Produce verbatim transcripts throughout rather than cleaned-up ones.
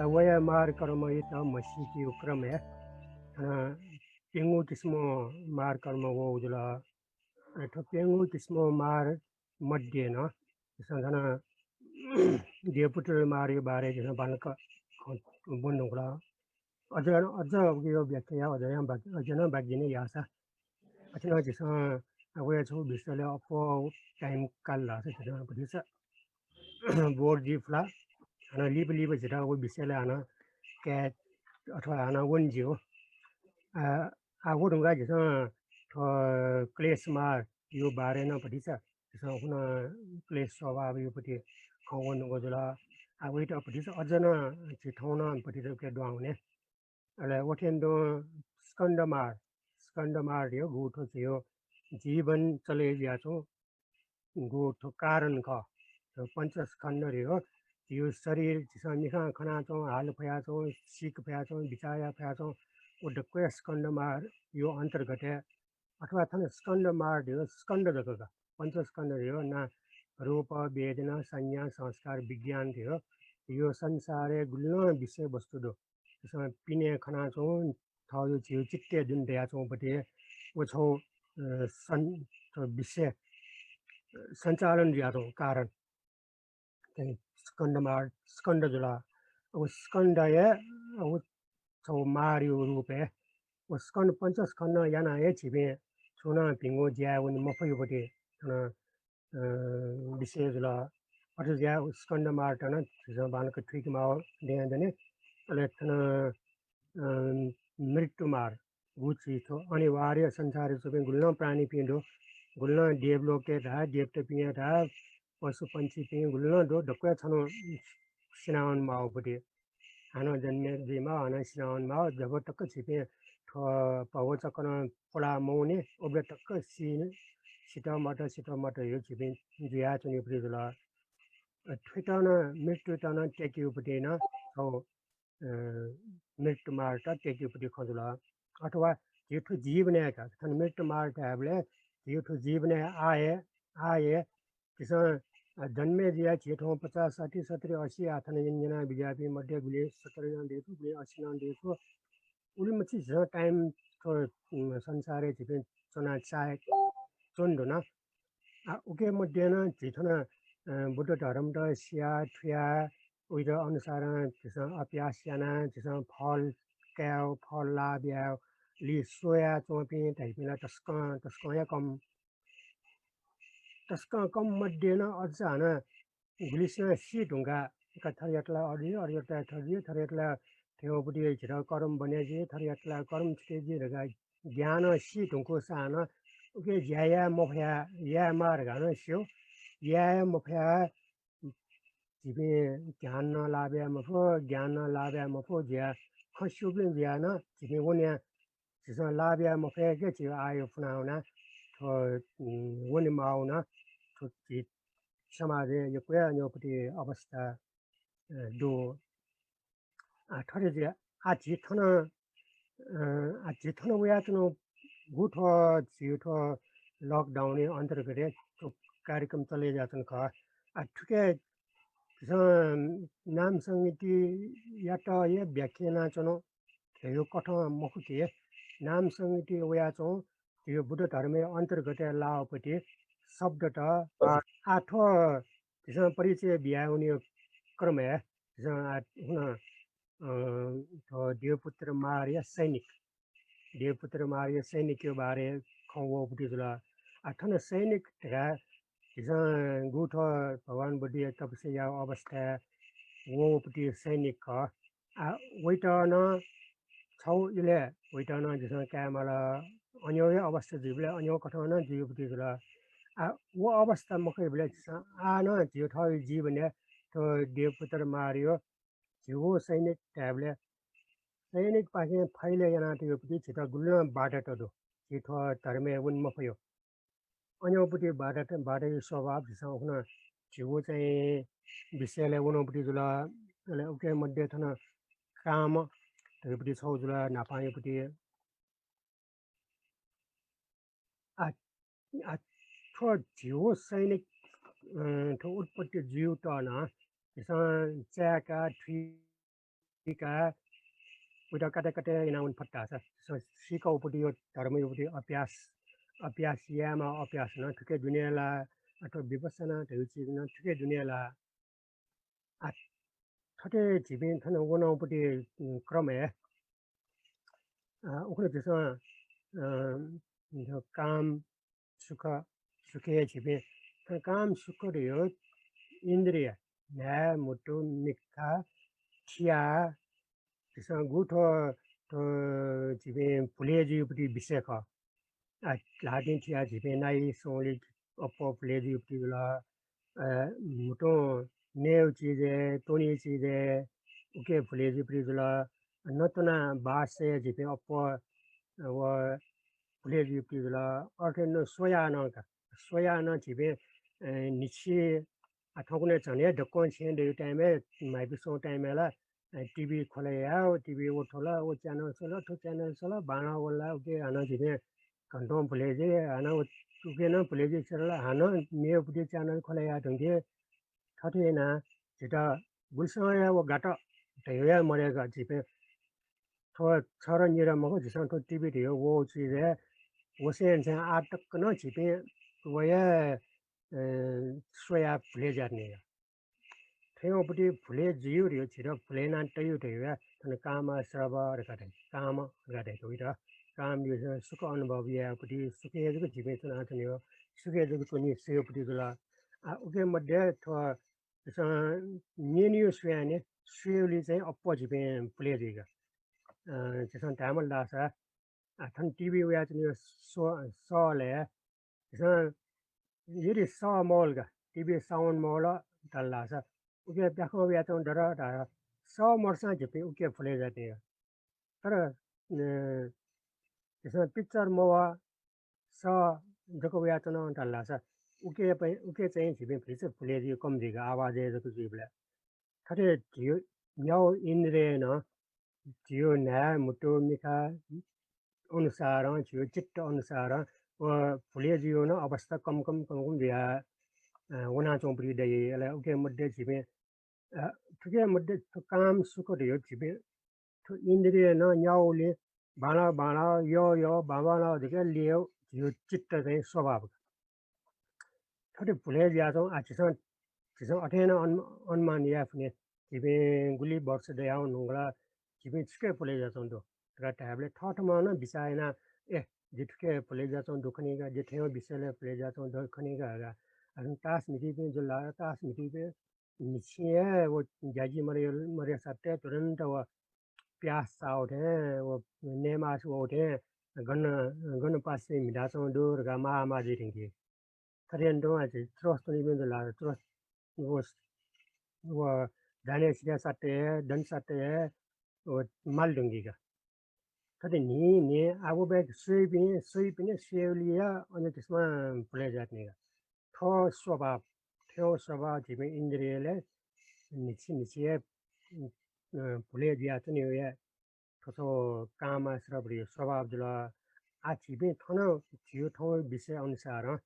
वया मार कर्मयात म्हसीकेगु क्रमय् थन प्यंगू किसिमं मार कर्म वःगु जुल। अ, थ्व प्यंगू किसिमं मार मध्ये नं झीसं थन देवपुत्र मारया बारे झीसं बांलाक खँ ब्वने धुंकल। अझ, अझ उकिया व्याख्या अझ नं बाकि, अझ नं बाकि जिं याःसा। अथे नं झीसं वया छगू विषयलय् अप्वः time काल धाःसा झीसं भतिचा bore जुइ फु ला। हानं लिपा लिपा झीत व विषयलय् हानं काये अथवा हानं वने ज्यू। आ, आ, व धुंकाः झीसं थ्व क्लेश मारया बारे नं भतिचा झीसं अन क्लेश स्वभावया पति खँ वने धुंकल जुल। आ, वयात भतिचा अझ नं झी थौं नं भतिचा उके दुहां वने। अले व थें तुं स्कन्ध मार, स्कन्ध मार धयो गु थ्व झीयो जीवन चले जुयाच्वंगु थ्व कारण खः। थ्व पञ्चस्कन्ध धयो झीयो शरीर, झीसं मिखां खनाच्वं, हाले फयाच्वं, सीके फयाच्वं, बिचाः याये फयाच्वं, व दक्वया स्कन्ध मारयो अन्तर्गतय् अथवा थन स्कन्ध मार धयो स्कन्ध जक का। पञ्चस्कन्ध धयो ना रूप, वेदना, संज्ञा, संस्कार, विज्ञान धयो, यो संसारय् गुलिं विषय वस्तु दु। झीसं पिने खनाच्वं, थःयो झीयो चित्तय् दुने दयाच्वंपति व छगू, अ, सं-, छगू विषय, अ, सञ्चालन जुयाच्वंगु कारण। थ्व स्कन्ध मार, स्कन्ध जुल। व स्कन्धया, व छगू मारयो रूपय् व स्कन्ध, पञ्चस्कन्ध यानाः हे झीपिं छुं नं भिंगु ज्याय् वने मफयागुपति थन अ, विषय जुल। अथे जुयाः स्कन्ध मारयात नं झीसं बांलाक थुइके माःगु दयां दनि। अले थन, अ, मृत्यु मार, गु झी थ्व अनिवार्य संसारय् च्वंपिं गुलिं प्राणीपिं दु, गुलिं देवलोकय् धाः, देवतापिं धाः, पशुपंक्षीपिं गुलिं दु, दक्वया छन्हु सिनावने माःगुपति। हानं जन्मे जुइमाः, हानं सिनावने माः, जब तक झीपिं थ्व भवचक्रं पुला मवने, उबलय् तक सि-, सित मत, सित मत हे झीपिं जुयाच्वनीगुपति जुल। अ, थ्वयात नं, मृत्युयात नं त्याकेगुपति नं थ्व, अ, मृत्यु मारयात त्याकेगुपति खँ जुल। अथवा झी थ्व जीवनय् का, थन मृत्यु मार धायेबलय् झी थ्व जीवनय् आः हे, आः हे झीसं, अ, जन्मे जुयाः झी थौं पचास, साठी, सत्तरी, अस्सी आः थन न्यना बिज्याःपिं मध्ये गुलिं सत्तरी नं दु, गुलिं अस्सी नं दु। उलिमछि झीसं time थ्व, उम्, संसारय् झीपिं च्वना चाये च्वने धुन। आ, उके मध्ये नं झी थन, अ, बुद्ध धर्मत स्याः थुयाः उइत अनुसारं झीसं अभ्यास यानाः झीसं फल कायेगु, फल लाभ यायेगु लि स्वयाच्वंपिं धाइपिं ला तसकं, तसकं हे कम। तसकं कम मध्ये नं अझ हानं गुलिसिनं सी धुंकाः, का थरयात ला अथे, अथयात ला थथे, थरयात ला थ्यंगुपति झीत कर्म बने जुइ, थरयात ला कर्म छुटे जुइ धकाः ज्ञानं सी धुंकूसां नं उके ज्या याये मफया, याये माः धकाः नं स्यू। याये मफया, झीपिं ध्यान नं लाभ याये मफु, ज्ञान नं लाभ याये मफु जुयाः खँ स्यूपिं जुयाः नं झीपिं वने, झीसं लाभ याये मफयेक झी आः फुना वना थ्व, उम्, वने माः वना। थ्व झी समाजय् यक्व हे अज्याःगुपति अवस्था, अ, दु। आ, थथे जुयाः आः झी थन, अ, आः झी थन वयाच्वनागु थ्व झी थ्व lockdown-या अन्तर्गतय् थ्व कार्यक्रम चले जुयाच्वन खः। आः थुके झीसं नाम संगीतियात हे व्याख्या यानाच्वना धयागु कथं मखु कि, नाम संगीति वयाच्वं झीगु बुद्ध धर्मया अन्तर्गतय् लाःगुपति शब्दत आः थ्व झीसं परिचय बियावनीगु क्रमय् झीसं आः हुन, अ, थ्व देवपुत्र मारया सैनिक, देवपुत्र मारया सैनिकया बारे खँ वःगुपति जुल। आः थन सैनिक धकाः झीसं गु थ्व भगवान बुद्धया तपस्या याःगु अवस्थाय् वःगुपति सैनिक खः। आः वइत नं छगू इलय् वइत नं झीसं कायेमाल, अज्याःगु हे अवस्था जुइबलय् अज्याःगु कथं नं जुइगुपति जुल। आः व अवस्था मखुइबलय् झीसं आः नं झीगु थःगु जीवनय् थ्व देवपुत्र मारया झीगु सैनिक धायेबलय् सैनिकपाखें फैलय् यानातयागुपति झीत गुलिं बाधात दु। झी थ्व धर्मय् वने मफया। अज्याःगुपति बाधात, बाधाया स्वभाव झीसं उखुन्हु झीगु चाहिँ विषयलय् वनागुपति जुल। अले उके मध्ये थन काम धयागुपति छगू जुल, न्हापांयागुपति। आ, आ, थ्व झीगु सैनिक, अ, थ्व उत्पत्ति जुइगुत नं झीसं चाय्‌का थुइ सीकाः वइत काटे काटे यानावने फत धाःसा, स-, सीकाःगुपट्टि यो धर्मयागुपट्टि अभ्यास, अभ्यास यायेमाः अभ्यास नं थुके दुने ला, अथवा विपश्यना धइगु चिज नं थुके दुने ला। आ, थथे झीपिं थन वनागुपट्टि, उम्, क्रमय्, आ, उखुन्हु झीसं, अ, जो काम, सुख, सुखय् झीपिं थन काम सुख धयो इन्द्रिय, न्हाय्, म्हुतु, मिखा, थिया, झीसं गु थ्व, थ्व झीपिं भुले जुइगुपट्टि विषय खः। आ, ल्हातिं थिया झीपिं नाइ, सँवलि अप्वः भुले जुइगुपट्टि जुल। अ, म्हुतुं नयेगु चिजय्, त्वनेगु चिजय् उके भुले जुइगुपट्टि जुल। नत्वना बासय् झीपिं अप्वः, अ, व भुले जुइगुपट्टि जुल। अथे नं स्वयाः नं का, स्वयाः नं झीपिं, अ, न्हिच्छि, आ, थौंकन्हय् झन हे दक्वं छेँय् दइगु time-य्, म्हाइपु स्वंगु time-य् ला, अ, TV खोले याः, TV व थ्व ला, व channel सल, थ्व channel सल, बांलाः वल ला, उके हानं झीपिं घन्टं भुले जुइ, हानं व, उके नं भुले जुइ, सल ला, हानं मेगुपट्टि channel खोले याः धुंके। थथे यानाः झीत गुलिसं हे व गात धयो हे मदय्क झीपिं थ्व छरः निरः मखु, झीसं थ्व TV धयो व चिजय् वसें छेँ आः तक नं झीपिं व हे, अ, स्वयाः भुले जुयाच्वनी। थ्वयागुपट्टि भुले जुइगु धयो, झीत भुले याना तइगु धयो, थन काम, श्रव धकाः धाइ, काम धकाः धाइ, वइत काम धयो, सुख अनुभव यायेगुपट्टि, सुखय् जक झीपिं च्वनाच्वनी, सुखय् जक च्वनी, स्वयेगुपट्टि जुल। आ, उके मध्ये थ्व झीसं न्यनेगु स्वयाः नि, स्वयेगुली चाहिँ अप्वः झीपिं भुले जुइगु। अ, झीसं धायेमाल धाःसा, आ, थन TV वयाच्वनीगु सः, सःलय् झीसं यदि सः मवल का, TV sound मवल धाल धाःसा, उके प्याखं वयाच्वंगु दत धाःसा, सः मदुसां झीपिं उके भुले जुयाच्वनी। तर, अ, झीसं picture मवः, सः जक वयाच्वन धाल धाःसा उके पै-, उके चाहिँ झीपिं भतिचा भुले जुइ, कम जुइगु आवाजय् जक जुइबलय्। थथे झीगु न्यागू इन्द्रियं नं झीगु न्हाय्, म्हुतु, मिखा अनुसारं, झीगु चित्त अनुसारं व भुले जुइगु नं अवस्था कम कम, कम कम जुयाः, अ, वनाच्वंगुपट्टि दइ। अले उके मध्ये झीपिं अ, थुके मध्ये थ्व काम सुख धयो झीपिं थ्व इन्द्रियं नं न्यागुलिं बांलाः बांलाः, यः यः, बांबांलाः धकाः लियो झीगु चित्त चाहिँ स्वभाव। थथे भुले जुयाच्वं। आ, झीसं, झीसं अथे नं अनु-, अनुमान याये फुनि, झीपिं गुलि वर्ष दयावं धुंकल, झीपिं छुके भुले जुयाच्वं दु धकाः धायेबलय् थःथम्हं नं बिचाः यानाः, ए, जि थुके भुले जुयाच्वं दु खनी का, जि थ्व विषयलय् भुले जुयाच्वं दु खनी का धकाः। अले तास म्हितीपिं जुल, तास म्हितीपिं न्हिच्छि हे व ज्याझ्वः मदय्, मदय् साथय् तुरुन्त व प्यास चाःगु थें, व नयेमाःसा वःगु थें गन, गन पासा म्हिताच्वं दु धकाः माः माः जुइ धुंकी। थथे यानातुं आ झी त्रस त्वनीपिं जुल, त्रस व, व जाने सिधय् साथय्, दन साथय् व माल धुंकी का। थथे न्हि न्हि आः व बय्क स्वइपिं, स्वइपिं स्वयेगुलिया अनेक किसिमं भुले जुयाच्वनी का। थ्व स्वभाव, थ्व स्वभाव झीपिं इन्द्रियलय् न्हिच्छि न्हिच्छि हे, अ, भुले जुयाच्वनी हे। थ्व छगू कामाश्रवया स्वभाव जुल। आः झीपिं थन झीगु थौंया विषय अनुसारं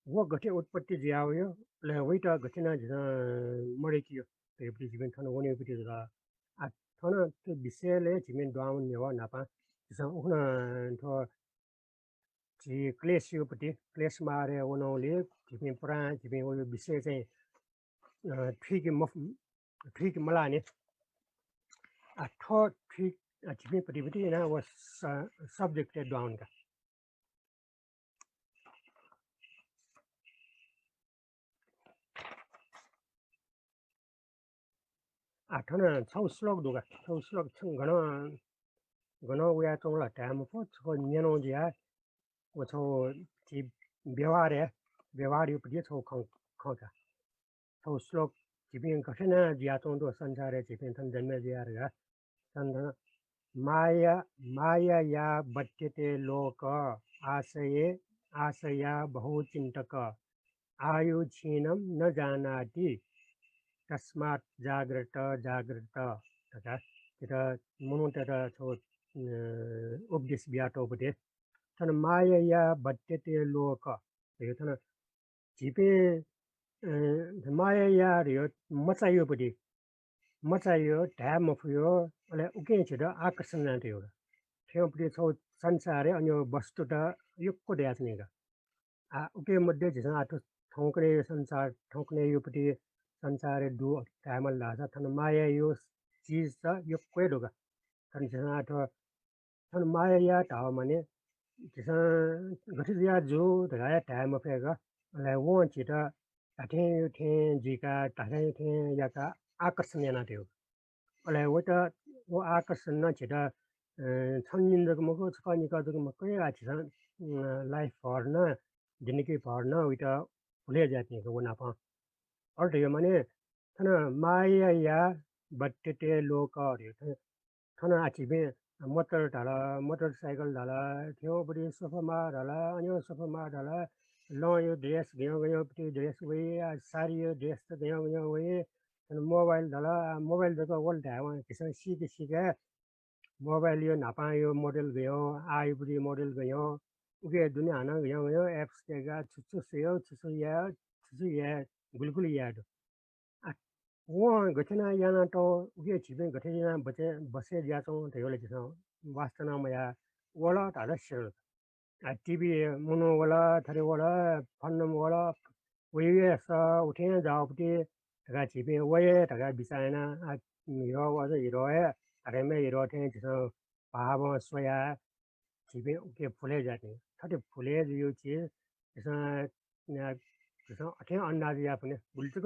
व गथे उत्पत्ति जुया वयो, अले वइत गथे यानाः झीसं मदय्कियो धइगुपट्टि झीपिं थन वनेगुपट्टि जुल। आः थन थ्व विषयलय् झीपिं दुहां वने न्ह्यः न्हापां झीसं उखुन्हु थ्व झी क्लेशयागुपट्टि, क्लेश मार्गय् वनागुलिं झीपिं पुरां झीपिं व विषय चाहिँ, अ, थुइके मफ-, थुइके मलाःनि। आः थ्व थुइ-, अ, झीपिं पट्टि पट्टि यानाः व स-, subject-य् दुहां वने का। आः थन छगू श्लोक दु का, छगू श्लोक छं गन, गन वयाच्वंगु ला धाये मफु, छगू न्यनागु जुया, व छगू झी व्यवहारय्, व्यवहारयागुपट्टि छगू खँ, खँ का। छगू श्लोक झीपिं गथे यानाः जुयाच्वं दु संसारय् झीपिं थन जन्मे जुया धकाः। थन, थन माया, मायया बध्यते लोक आशये, आशया बहुचिन्तक। आयु क्षीणं न जानाति, तस्मात् जाग्रत जाग्रत धकाः झीत मनूतय्त छगू, अ, उपदेश बियातःगु दु। थन मायया बध्यते लोक धयो थन झीपिं, अ, मायया धयो मचायागुपट्टि मचायो, धाये मफुयो, अले उकिं झीत आकर्षण यानातयो। थ्यंपति छौ संसारय् अन्यो वस्तुत यक्व दयाच्वनीगु। आ, उके मध्ये झीसं आः थ्व थौंकन्हय् संसार, थौंकन्हय् योपति संसारय् दु धायेमाल धाःसा थन मायायो चिज त यक्व हे दु का। थन झीसं आः थ्व थन मायाया धाःगु माने झीसं गथे जुया जू धकाः हे धाये मफय्क, अले वं झीत धात्थें यो थें जुइका, धात्थें यो थें याका आकर्षण यानातयो। अले वइत व आकर्षणं झीत, अ, छन्हु निन्हु जक मखु, छकः निकः जक मखु, आ, झीसं, अ, life भर नं, जिन्दगी भर नं वइत भुले जुयातनीगु व नापं। अले धयो माने थन मायाया बत्तेते लोक धयो। थन, थन आः झीपिं motor धाल, motorcycle धाल, थ्यंपति सोफा मा धाल, अन्यो सोफा मा धाल, लंयो dress गय् गय् पति dress वइ, आ, सारीयो dress त गय् गय् वइ, थन mobile धाल, आ, mobile जक वल धायेवं झीसं सीके सीके mobile यो न्हापांयो model गय्, आःयो पति model गय्, उके दुने हानं गय् गय् apps तय्का, छु छु स्वयो, छु छु याये, छु छु याये, गुलि गुलि याये दु। आ, वं गथे याना यानातौ, उके झीपिं गथे याना बचे, बसे जुयाच्वं धयो ला झीसं वास्ता नं मयाः। वल धाःसा सिधल। आ, TV मनू वल, थथे वल, फलाना वल, वये स, उथें जाःपति धकाः झीपिं वये धकाः बिचाः याना, आ, हिरो अझ हिरो हे, धर्मे हिरो थें झीसं भावं स्वयाः झीपिं उके भुले जुयातनी। थथे भुले जुयो चिज झीसं, अ, झीसं अथें अन्दाज याये फुनि, गुलि जक,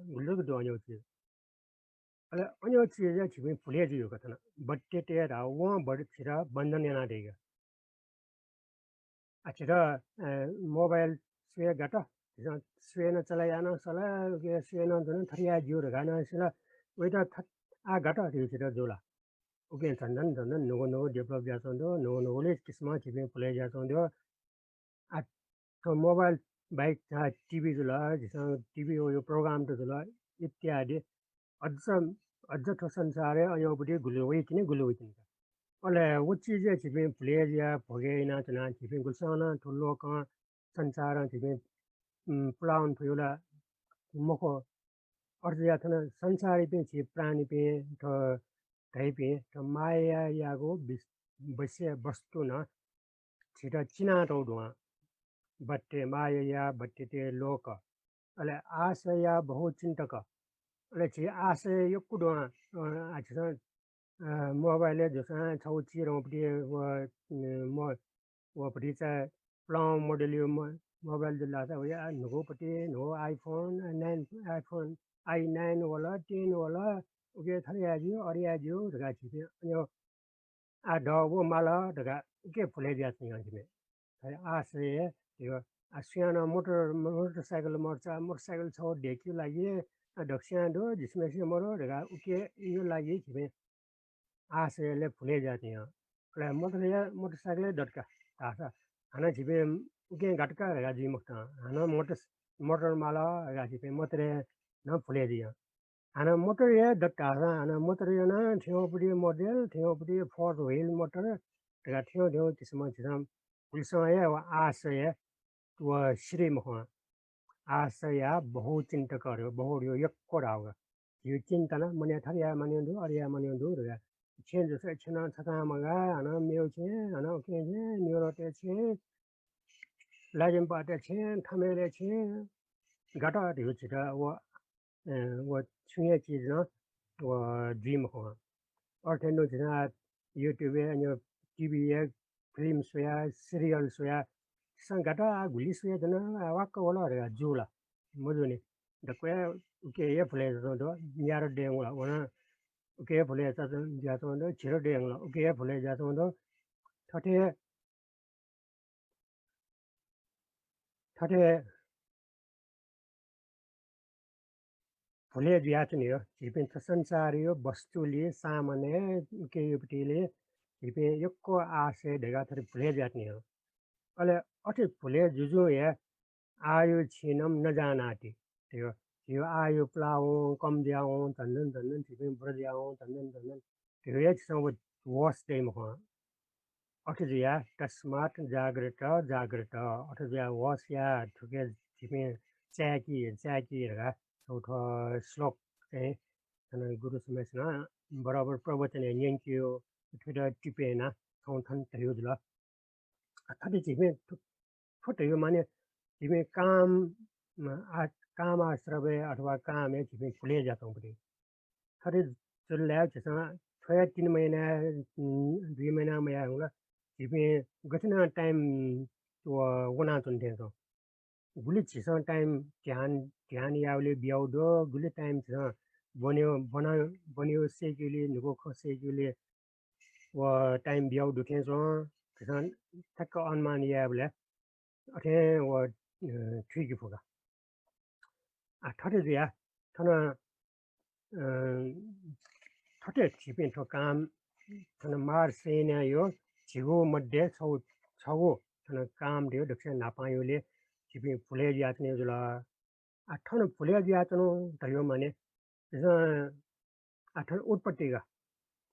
गुलि जक दु अन्यो चिज। अले अन्यो चिज या झीपिं भुले जुयो का थन। बत्तेते धाःगु वं बत्ते झीत बन्धन यानादीगु। आ, झीत, अ, mobile स्वये गात, झीसं स्वये नं चले याना सल, उके स्वये नं जुन, थथे याये ज्यू धकाः नं सिल, वइत थत-, आ, गात धयो झीत जुल। उकिं झन झन झन झन न्हूगु न्हूगु develop जुयाच्वं दु, न्हूगु न्हूगुलिं किसिमं झीपिं भुले जुयाच्वं दु। आ, थ्व mobile बाहेक झा TV जुल, झीसं TV वयो program त जुल इत्यादि। अझ, अझ थ्व संसारय् अयंपति गुलि वइतिनि, गुलि वइतिनि का। अले व चिजय् झीपिं भुले जुयाः भोगे यानाच्वनाः झीपिं गुलिसं नं थ्व लोकं, संसारं झीपिं, उम्, पुलावन फयु ला मखु। अथे जुयाः थन संसारय् झी प्राणीपिं, थ्व धइपिं, थ्व मायायागु विस-, विषय वस्तु नं झीत चिनातःगु दुहां। बत्ते मायाया बत्तेते लोक। अले आशया बहुचिन्तक। अले झी आशय यक्व दुहां, अ, आ, झीसं, अ, mobile-य् जूसां छगू चिधंपति व, अ, म-, व भतिचा पुलां model-यो म-, mobile जुल धाःसा वया न्हूगुपति न्हूगु iPhone, nine, iPhone i nine वल, ten वल, उके थथे याये ज्यू, अथे याये ज्यू धकाः झीपिं अन्यो आ, दःगु माल धकाः उके भुले जुयाच्वनी झीपिं। थथे आशय हे, आ, सुयां नं motor, motorcycle मर्चा, motorcycle छगू दय्केगु लागि, आ, दक्वस्यां दु, झिसम्हेसिगु मदु धकाः उके इगु लागि झीपिं आशयले भुले जुयाच्वनी। अले motor हे, motorcycle हे दत का धाःसा हानं झीपिं उके गात का धकाः जुइ मखुत। हानं motor, motor माल धकाः झीपिं motor हे नं भुले जुइ। हानं motor हे दत धाःसा, हानं motor-या नं थ्यंपति model, थ्यंपति four wheel motor धकाः थ्यं थ्यं किसिमं झीसं गुलिसं हे व आशय व सिधइ मखु। आशया बहुचिन्तक धयो, बहु धयो यक्व धाःगु। झीगु चिन्ता नं मनय् थथे याये मानिगु दु, अथे याये मानिगु दु धकाः। छेँ जूसा छेँ नं छथां मगाः, हानं मेगु छेँ, हानं उकिं छेँ, निगलतय् छेँ, लाजिम्पातय् छेँ, थमेलय् छेँ, गात धयो झीत व, अ, व छुं हे चिज नं व जुइ मखु। अथे नं झीसं YouTube-य्, अन TV-य् film स्वयाः, serial स्वयाः, झीसं गात आ गुलि स्वयाच्वन, आ वाक्क वल धकाः जू ला? मजूनि। दक्व हे उके हे भुले जुयाच्वं दु, न्यादँ दयेगु ला व नं उके हे भुले जुयाच्वं दु, झिदँ दयेगु ला उके हे भुले जुयाच्वं दु। थथे, थथे भुले जुयाच्वनीगु। झीपिं थ्व संसारया वस्तुलि, सामानय्, उके योपतिलि झीपिं यक्व आशय धकाः थथे भुले जुयाच्वनीगु। अले अथे भुले जुजुं हे आयु क्षीणं न जानाति। धयो, झीगु आयु पुलावं, कम जुयावं, झन झन झन झन झीपिं बुरा जुयावं, झन झन झन झन धयो हे झीसं व होश दइ मखु। अथे जुयाः तस्मात् जाग्रत जाग्रत, अथे जुयाः होश या, थुके झीपिं चाय्‌कि, चाय्‌कि धकाः थ्व, थ्व श्लोक चाहिँ थन गुरु समयसनं बराबर प्रवचन हे न्यंकियो, थुइत टिपे याना थौं थन धयो जुल। आ, थथे झीपिं थु-, थ्व धयो माने झीपिं काम, अ, आ, काम आश्रवय् अथवा कामय् झीपिं भुले ज्यातंपति। थथे जुल ला झीसं थ्वया तीन महिना, उम्, दुई महिना मयाः हुला झीपिं गथे नं time व-, वनाच्वन थें च्वं। गुलि झीसं time ध्यान, ध्यान याउले बियाउ दु, गुलि time झीसं ब्वन्यो, ब्वना, ब्वन्यो सेकिले, न्हुगु खँ सेकिले व time बियाउ दु थें च्वं। झीसं ठ्याक्क अनुमान यायेबलय् अथे व, अ, थुइके फु का। आ, थथे जुया, थन, अ, थथे झीपिं थ्व काम, थन मार सेनायो झीगु मध्ये छगू, छगू थन काम धयो दक्ष न्हापांयोले झीपिं भुले जुयाच्वने जुल। आ, थन भुले जुयाच्वनु धयो माने, झीसं आ, थन उत्पत्ति का।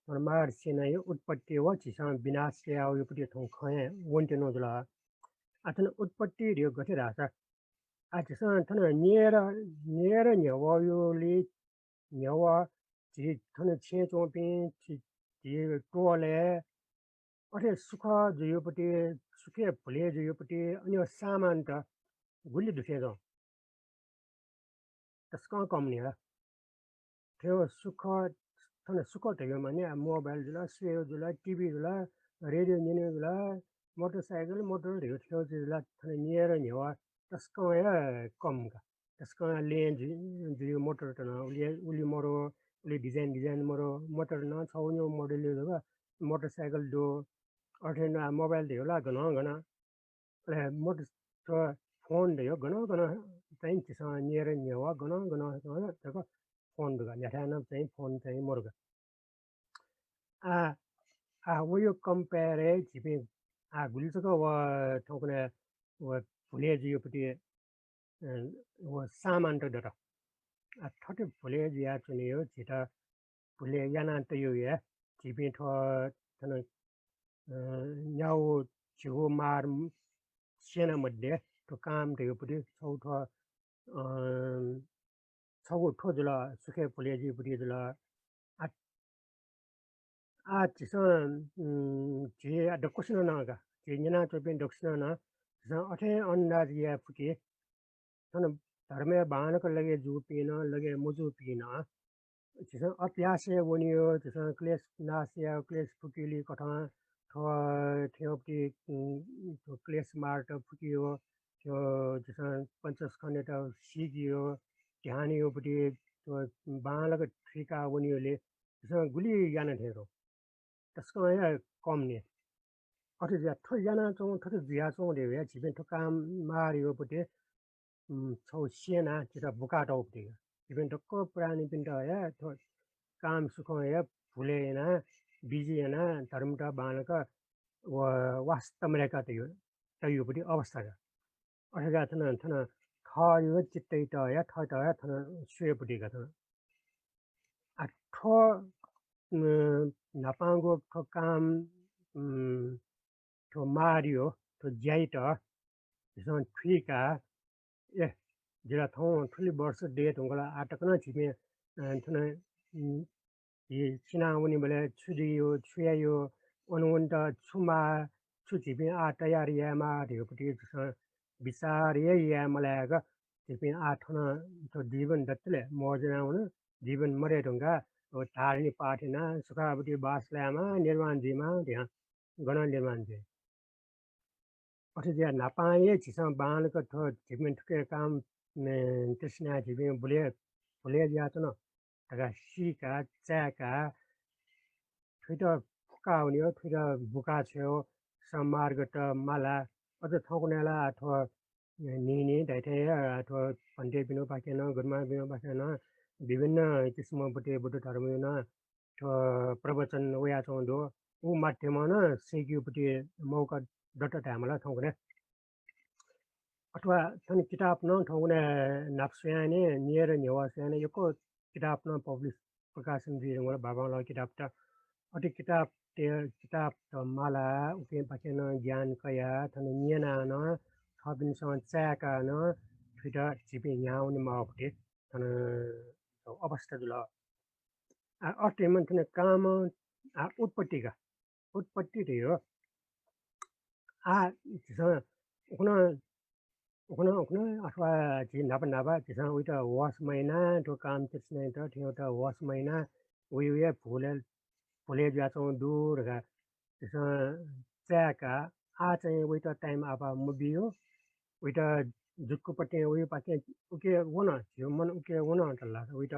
थन मार सेनायो उत्पत्ति व झीसं विनाश याउयोपति थौं खँ हे वन्त्यनु जुल। आ, थन उत्पत्ति धयो गथे धाःसा, आ, झीसं थन न्येर, न्येर न्ह्यवयोले, न्ह्यव झी थन छेँ च्वंपिं झी, झी टोलय् अथे सुख जुयोपति, सुखे भुले जुयोपति, अन्य सामानत गुलि दुसे च्वं। तसकं कम नि हला। थ्व सुख, थन सुख धयो माने, आ, mobile जुल, सुयो जुल, TV जुल, radio न्यने जुल, motorcycle, motor धयो थ्व जुल, थन न्येर न्ह्यवा तसकं हे कम का। तसकं लें जु-, जुयो motor त नं, उलि, उलि मरो, उलि design, design मरो, motor नं छगू न्यू model यो जक motorcycle दु, अथे नं mobile धयो ला गनं गनं। अले मोटर, थ्व phone धयो गनं गनं चाहिँ झीसं न्येर न्ह्यवा गनं गनं जक phone दु का, न्ह्याथाय् नं चाहिँ phone चाहिँ मरु का। आ, आ, वयो compare य् झीपिं, आ, गुलि जक व थौंकन्हय् व भुले जुयोपति, अ, व सामानत दत। आ, थथे भुले जुयाच्वनेयो झीत भुले याना तयो हे झीपिं थ्व थन, अ, न्याउ झीगु मार सेना मध्ये थ्व काम धयोपति छगू थ्व, अ, छगू थ्व जुल, सुखे भुले जुयोपति जुल। आ, आ, झीसं, उम्, झी दक्वसिनं नं का, झी न्यनाच्वंपिं दक्वसिनं नं झीसं अथे अन्दाज याये फु कि थन धर्मय् बांलाक लगे जूपिं नं, लगे मजूपिं नं, झीसं अभ्यासय् वनेयो, झीसं क्लेश नाश यायो, क्लेश फुकेली कथं थ्व थेंपति, उम्, थ्व क्लेश मारत फुकेयो, थ्व झीसं पञ्चस्कन्धयात सीकेयो, ध्यान योपति थ्व बांलाक थुइका वनेयोले झीसं गुलि याना थें च्वं। तसकं हे कम नि। अथे जुया थ्व यानाच्वं, थथे जुयाच्वं धयो हे झीपिं थ्व काम मार योपति, उम्, छगू सेना झीत बुका तौपति। झीपिं दक्व प्राणीपिन्त हे थ्व काम सुखं हे भुले याना, busy याना, धर्मत बांलाक व वास्ता मदय्का तयो, तयोपति अवस्था का। अथे का थन, थन थःयो चित्तयात हे, थःत हे थन स्वयेपति का थन। आ, थ्व, अ, न्हापांगु थ्व काम, उम्, थ्व मारयो, थ्व ज्यायात झीसं थुइका, ए, जिं ला थौं थुलि वर्ष दये धुंकल, आः तक नं झीपिं, अ, थन, उम्, झी सिनावनीबलय् छु जुइयो, छु याइयो, अन वनेत छु माः, छु झीपिं आः तयार यायेमाः धयोपति झीसं बिचाः हे याये मलायेक झीपिं आः थन थ्व जीवन दतले मज्यानावन, जीवन मदये धुंकाः अब धारणि पाठ यानाः सुखावती बास लायेमाः, निर्वाण जुइमाः धयां गनं निर्वाण जुइ। अथे जुयाः न्हापां हे झीसं बांलाक थ्व झीपिं थुके काम, अ, तृष्णाय् झीपिं भुले, भुले जुयाच्वन धकाः सीका, चाय्का, थुइत फुकावनेयो, थुइत बुका छ्वयो, सन्मार्गत माला। अझ थौंकन्हय् ला थ्व न्हिं न्हिं धाइथें हे, अ, थ्व भन्तेपिनिपाखें नं, गुरुमांपिनिपाखें नं विभिन्न किसिमपति बुद्ध धर्मयो नं थ्व प्रवचन वयाच्वं दु। उ माध्यमं नं सीकेयोपति मौका दत धायेमाल थौंकन्हय्। अथवा थन किताब नं थौंकन्हय् न्हापा स्वयाने, न्येर न्ह्यवा स्वयाने यक्व किताब नं publish, प्रकाशन जुइ धुंकल, बाबांलाः किताबत। अथे किताब ते, किताबत माला, उकेपाखें नं ज्ञान कयाः, थन न्यनाः नं, थःपिन्सं चाय्काः नं, थुइत झीपिं न्ह्यावने माःपति थन अवस्था जुल। आ, अथे मन थन काम, आ, उत्पत्ति का। उत्पत्ति धयो। आ, झीसं उखुन्हु, उखुन्हु, उखुन्हु अथवा झी न्हापा न्हापा झीसं उइत होस मयाना, थ्व काम तृष्णायात थ्व होस मयाना, उइ उइ भुलय्, भुलय् जुयाच्वंगु दु धकाः झीसं चाय्‌का, आः चाहिँ उइत time आपाः मबियो। उइत जुक्कपतिं उइपाखें उके वन, झीगु मन उके वन धल्ला उइत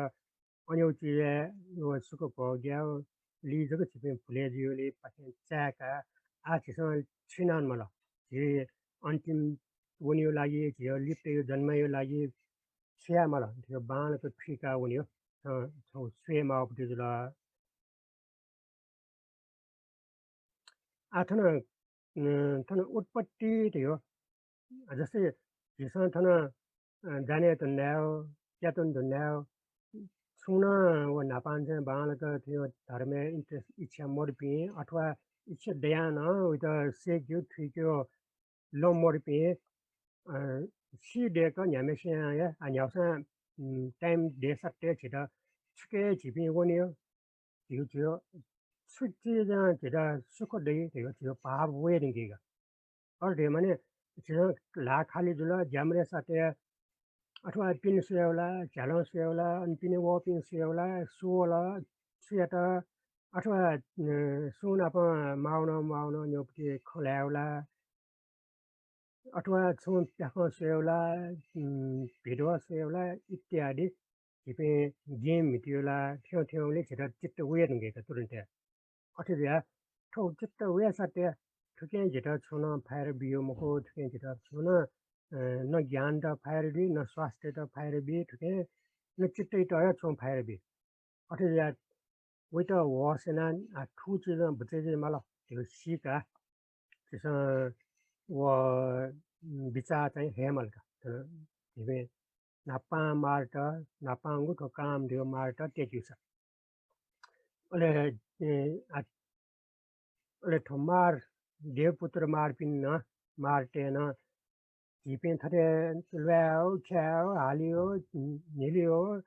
अज्याःगु चिजय् व सुख भोग्याः ली जक झीपिं भुलय् जुइगुलिपाखें चाय्‌का, आः झीसं छु याना माल? झी अन्तिम वनेगु लागि, झीगु लिपतय्‌गु जन्मय्‌गु लागि छु याये माल? झीगु बांलाक थुइका वनेगु, अ, छगू स्वये माःगु जुल। आः थन, अ, थन उत्पत्ति धयो। जस्तै झीसं थन, अ, जाने धुन धायेगु, क्यातुन धुन धायेगु, छुं नं व न्हापांनिसें बांलाक थ्व धर्मय् interest, इच्छा मदुपिं अथवा इच्छा दयाः नं उइत सय्‌केगु, थुइकेगु लं मदुपिं, अ, सी दय्‌क न्ह्याम्हस्यां हे, आ, न्ह्याःसां, उम्, time दय्‌साथें झीत छुके झीपिं वनेगु, झीगु, झीगु छु चिजं झीत सुख दइ धइगु झीगु भाव वये धुंकीगु। अथे धइगु माने झीसं ल्हाः खालि जुल, ज्यामिरे साथय् अथवा पिने स्वयेगु ला, झ्यालं स्वयेगु ला, अन पिने वःपिं स्वयेगु ला, सु वल, छु यात, अथवा, अ, सुं नाप माःगु नं म्वाःगु नं न्ह्याःपट्टि खँ ल्हायेगु ला, अथवा छुं प्याखं स्वयेगु ला, उम्, भिडियो स्वयेगु ला इत्यादि झीपिं game म्हितेगु ला थ्यं थ्यंगुलिं झीत चित्त वये धुंकीगु तुरुन्त हे। अथे जुयाः थ्व चित्त वयेसाथें थुकिं झीत छुं नं फाइदा बियो मखु, थुकिं झीत छुं नं, अ, न ज्ञानत फाइदा बी, न स्वास्थ्यत फाइदा बी, थुकिं न चित्तयात हे छुं फाइदा बी। अथे जुयाः वइत होस यानाः, आ, थ्व चिजं बचय् जुइ माल धइगु सीकाः झीसं व, उम्, बिचाः चाहिँ हये माल का। थन झीपिं न्हापां मारत, न्हापांगु थ्व काम धइगु मारत तय्‌केगु सा। अले, ए, आ, अले थ्व मार, देवपुत्र मारपिं नं, मारतय् नं झीपिं थथे ल्वायेगु, ख्यायेगु, हालेगु, न्हिलेगु,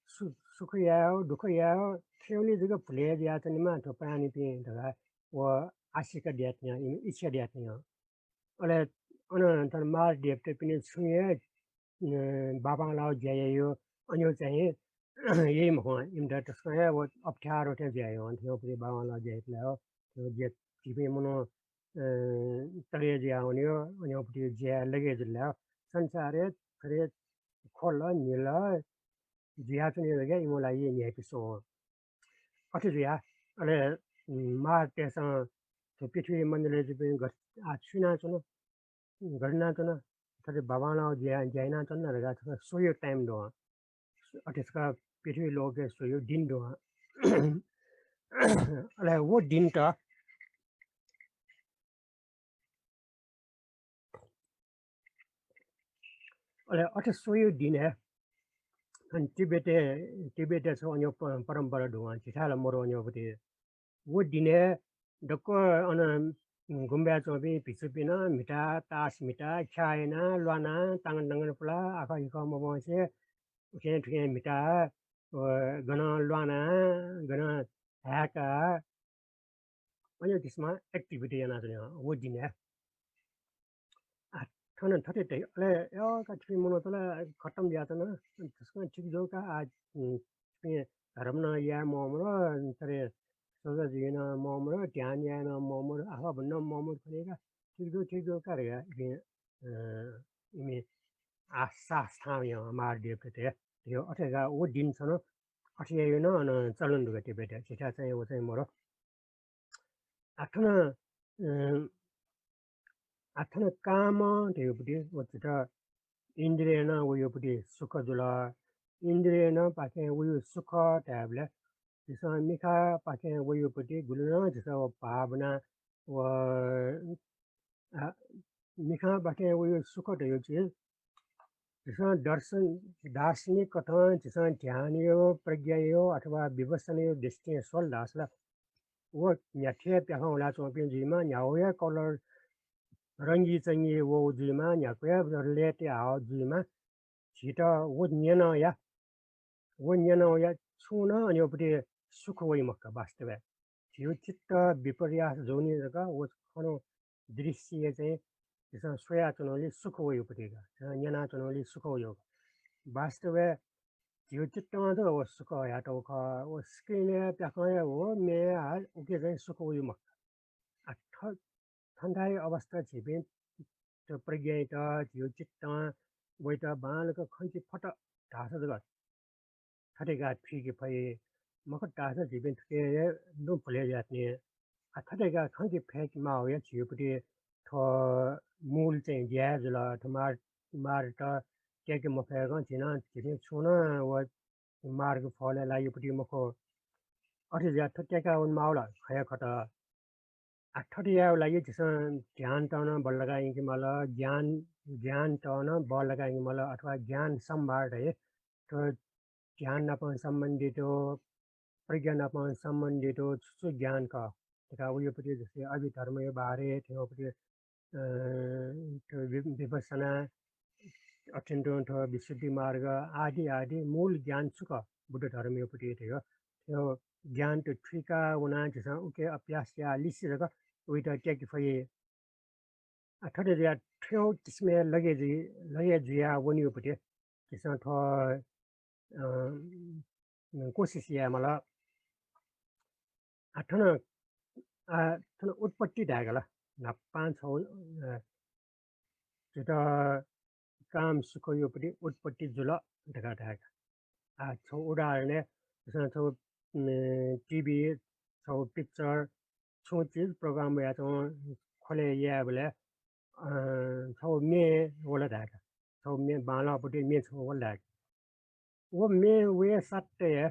सु-, सुख यायेगु, दुःख यायेगु, थ्यंगुलिं जक भुलय् जुयाच्वनेमा थ्व प्राणीपिं धकाः व आशिका दयाच्वनी, इमि इच्छा दयाच्वनी। अले अन थन मार देवतापिनि छुं हे, अ, बांबांलाःगु ज्या याइगु, अज्याःगु चाहिँ याइ मखु, इमित तसकं हे व अप्ठ्यारो थें जुयाच्वनी। थ्यंगुपट्टि बांबांलाःगु ज्या यायेत लायेगु, थ्यंगु ज्या झीपिं मनू, अ, तले जुया वनेगु, अज्याःगुपट्टि ज्या लगे जुल लायेगु। संसारय् थथे ख्वल न्हिल जुयाच्वने धकाः इमिगु लागि न्ह्याइपुसे वं। अथे जुयाः अले, उम्, मारतय्‌सं थ्व पृथ्वी मण्डलय् जूपिं गथे, आ, छु यानाच्वन, गथे यानाच्वन, थथे बांबांलाःगु ज्या, ज्या यानाच्वन धकाः थ्व स्वयेगु time दु। अथे छकः पृथ्वी लोकय् स्वयेगु दिन दु। अले व दिनत अले अथे स्वयेगु दिनय्, अन तिब्बतय्, तिब्बतय् छगू अज्याःगु प-, परम्परा दु, झीथाय् ला मरु अज्याःगुपट्टि। व दिनय् दक्व अन गुम्बाय् च्वंपिं भिक्षुपिं नं म्हिता, तास म्हिता, ख्याः यानाः, ल्वानाः, तांगन तांगन पुलाः, आखः हिखः मब्वंसे उखें थुखें म्हिताः, व गनं ल्वानाः, गनं हाय्काः, अज्याःगु किसिमं activity यानाच्वनी व दिनय्। आ, थन थथे धइ, अले, "अय् का, छिपिं मनूत ला खतम जुयाच्वन, तसकं ठीक जू का, आ, उम्, छिपिं धर्म नं याये ममरु, थथे सजाँय जुइ नं ममरु, ध्यान याये नं ममरु, आफा भुने नं ममरु खनी का, ठीक जू, ठीक जू का" धकाः इपिं, अ, इमि आश्वास थाहां वं मार देवतातय्। अथे का व दिन छन अथे याइगु नं अन चलन दु का तिब्बतय्, झीथाय् चाहिँ व चाहिँ मरु। आ थन, अ, आ थन काम धइगुपट्टि व झीत इन्द्रियं वइगुपट्टि सुख जुल। इन्द्रियंपाखें वइगु सुख धायेबलय् झीसं मिखापाखें वइगुपट्टि गुलि नं झीसं व भावना व, आ, मिखापाखें वइगु सुख धइगु चिज झीसं दर्शन, दार्शनिक कथं झीसं ध्यानया, प्रज्ञाया अथवा विपश्यनाया दृष्टिं स्वल धाःसा ला, व न्ह्याथे प्याखं हुलाच्वंपिं जुइमा, न्ह्यागु हे colour रंगीचंगी वःगु जुइमा, न्ह्यागु हे लय्‌तय् हाःगु जुइमा, झीत व न्यनं या, व न्यनं या, छुं नं अज्याःगुपट्टि सुख वइ मखु का वास्तवय्। झीगु चित्त विपर्यास जूनि जक व खन दृश्य चाहिँ झीसं स्वयाच्वनागुलिं सुख वइ उपति का, झीसं न्यनाच्वनागुलिं सुख वइ का। वास्तवय् झीगु चित्तं जक व सुख हयातःगु खः। व screen-य् प्याखं हे व म्ये आ उके चाहिँ सुख वइ मखु। आ, थ-, थन्थाय् अवस्था झीपिं त प्रज्ञायात, झीगु चित्तं वइत बांलाक खंके फत धाःसा जक थथे का थुइके फइ। मखु धाःसा झीपिं थुके हे नुगः भुलय् जुयाच्वनी। आ, थथे का खंके फय्के माःगु हे झीगुपति थ्व मूल चाहिँ ज्या हे जुल। थ्व मार, मारत त्याके मफय्कं झी नं, झीपिं छुं नं व मार्गफलय् लाइगुपति मखु। अथे जुयाः थ्व त्याका वने माःगु ला खँ हे खत। आ, थथे यायेगु लागि झीसं ध्यानत नं बल्लाका यंके माल, ज्ञान, ज्ञानत नं बल्लाका यंके माल, अथवा ज्ञान सम्भार धइ। थ्व ध्यान नाप सम्बन्धित हो, प्रज्ञा नाप सम्बन्धित हो, छु छु ज्ञान खः धकाः वइगुपति जस्तै अभिधर्मया बारे थ्यंगुपति, अ, थ्व वि-, विपश्यना, अथे तुं थ्व विशुद्धि मार्ग आदि आदि मूल ज्ञान छु खः बुद्ध धर्मयागुपति थ्यंगु, थ्व ज्ञानत थुइका वनाः झीसं उके अभ्यास याः लिसे जक वइत त्याके फइ। आ, थथे जुयाः थ्व किसिमय् लगे जुइ, लगे जुयाः वनीगुपति झीसं थ्व, अ, कोसिस याये माल। आ, थन, आ, थन उत्पत्ति धायेका ला, न्हापां छगू, अ, झीत काम सुखयागुपति उत्पत्ति जुल धकाः धायेका। आ, छगू उदाहरणय्, झीसं छगू, उम्, TV, छगू picture, छुं चिज program वयाच्वंगु ख्वलय् यायेबलय्, अ, छगू म्ये वल धायेका। छगू म्ये बांलाःपति म्ये छगू वल धायेका। व म्ये वये साथ हे,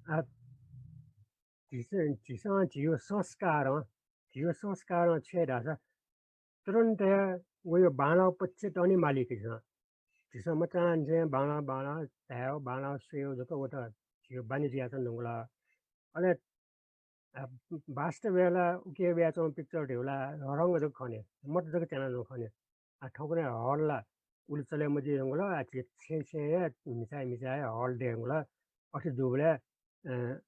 आ, झीसं, झीसं झीगु संस्कारं, झीगु संस्कारं छु याइ धाःसा तुरुन्त हे वया बांलाःगु पक्ष तःनि माली का झीसं। झीसं मचांनिसें बांलाः, बांलाः धायेगु, बांलाः स्वयेगु जक व त झीगु बानी जुयाच्वनागु ला। अले, आ, वास्तवय् ला उके वयाच्वंगु picture धइगु ला रंग जक खः नि, मत जक च्यानाच्वंगु खः नि। आ, थौंकन्हय् hall ला उलि चले मजुइ धुंकल, आ, झी छेँय् छेँय् हे म्हिचाय् म्हिचाय् हे hall दयेधुंकल। अथे जूबलय्, अ,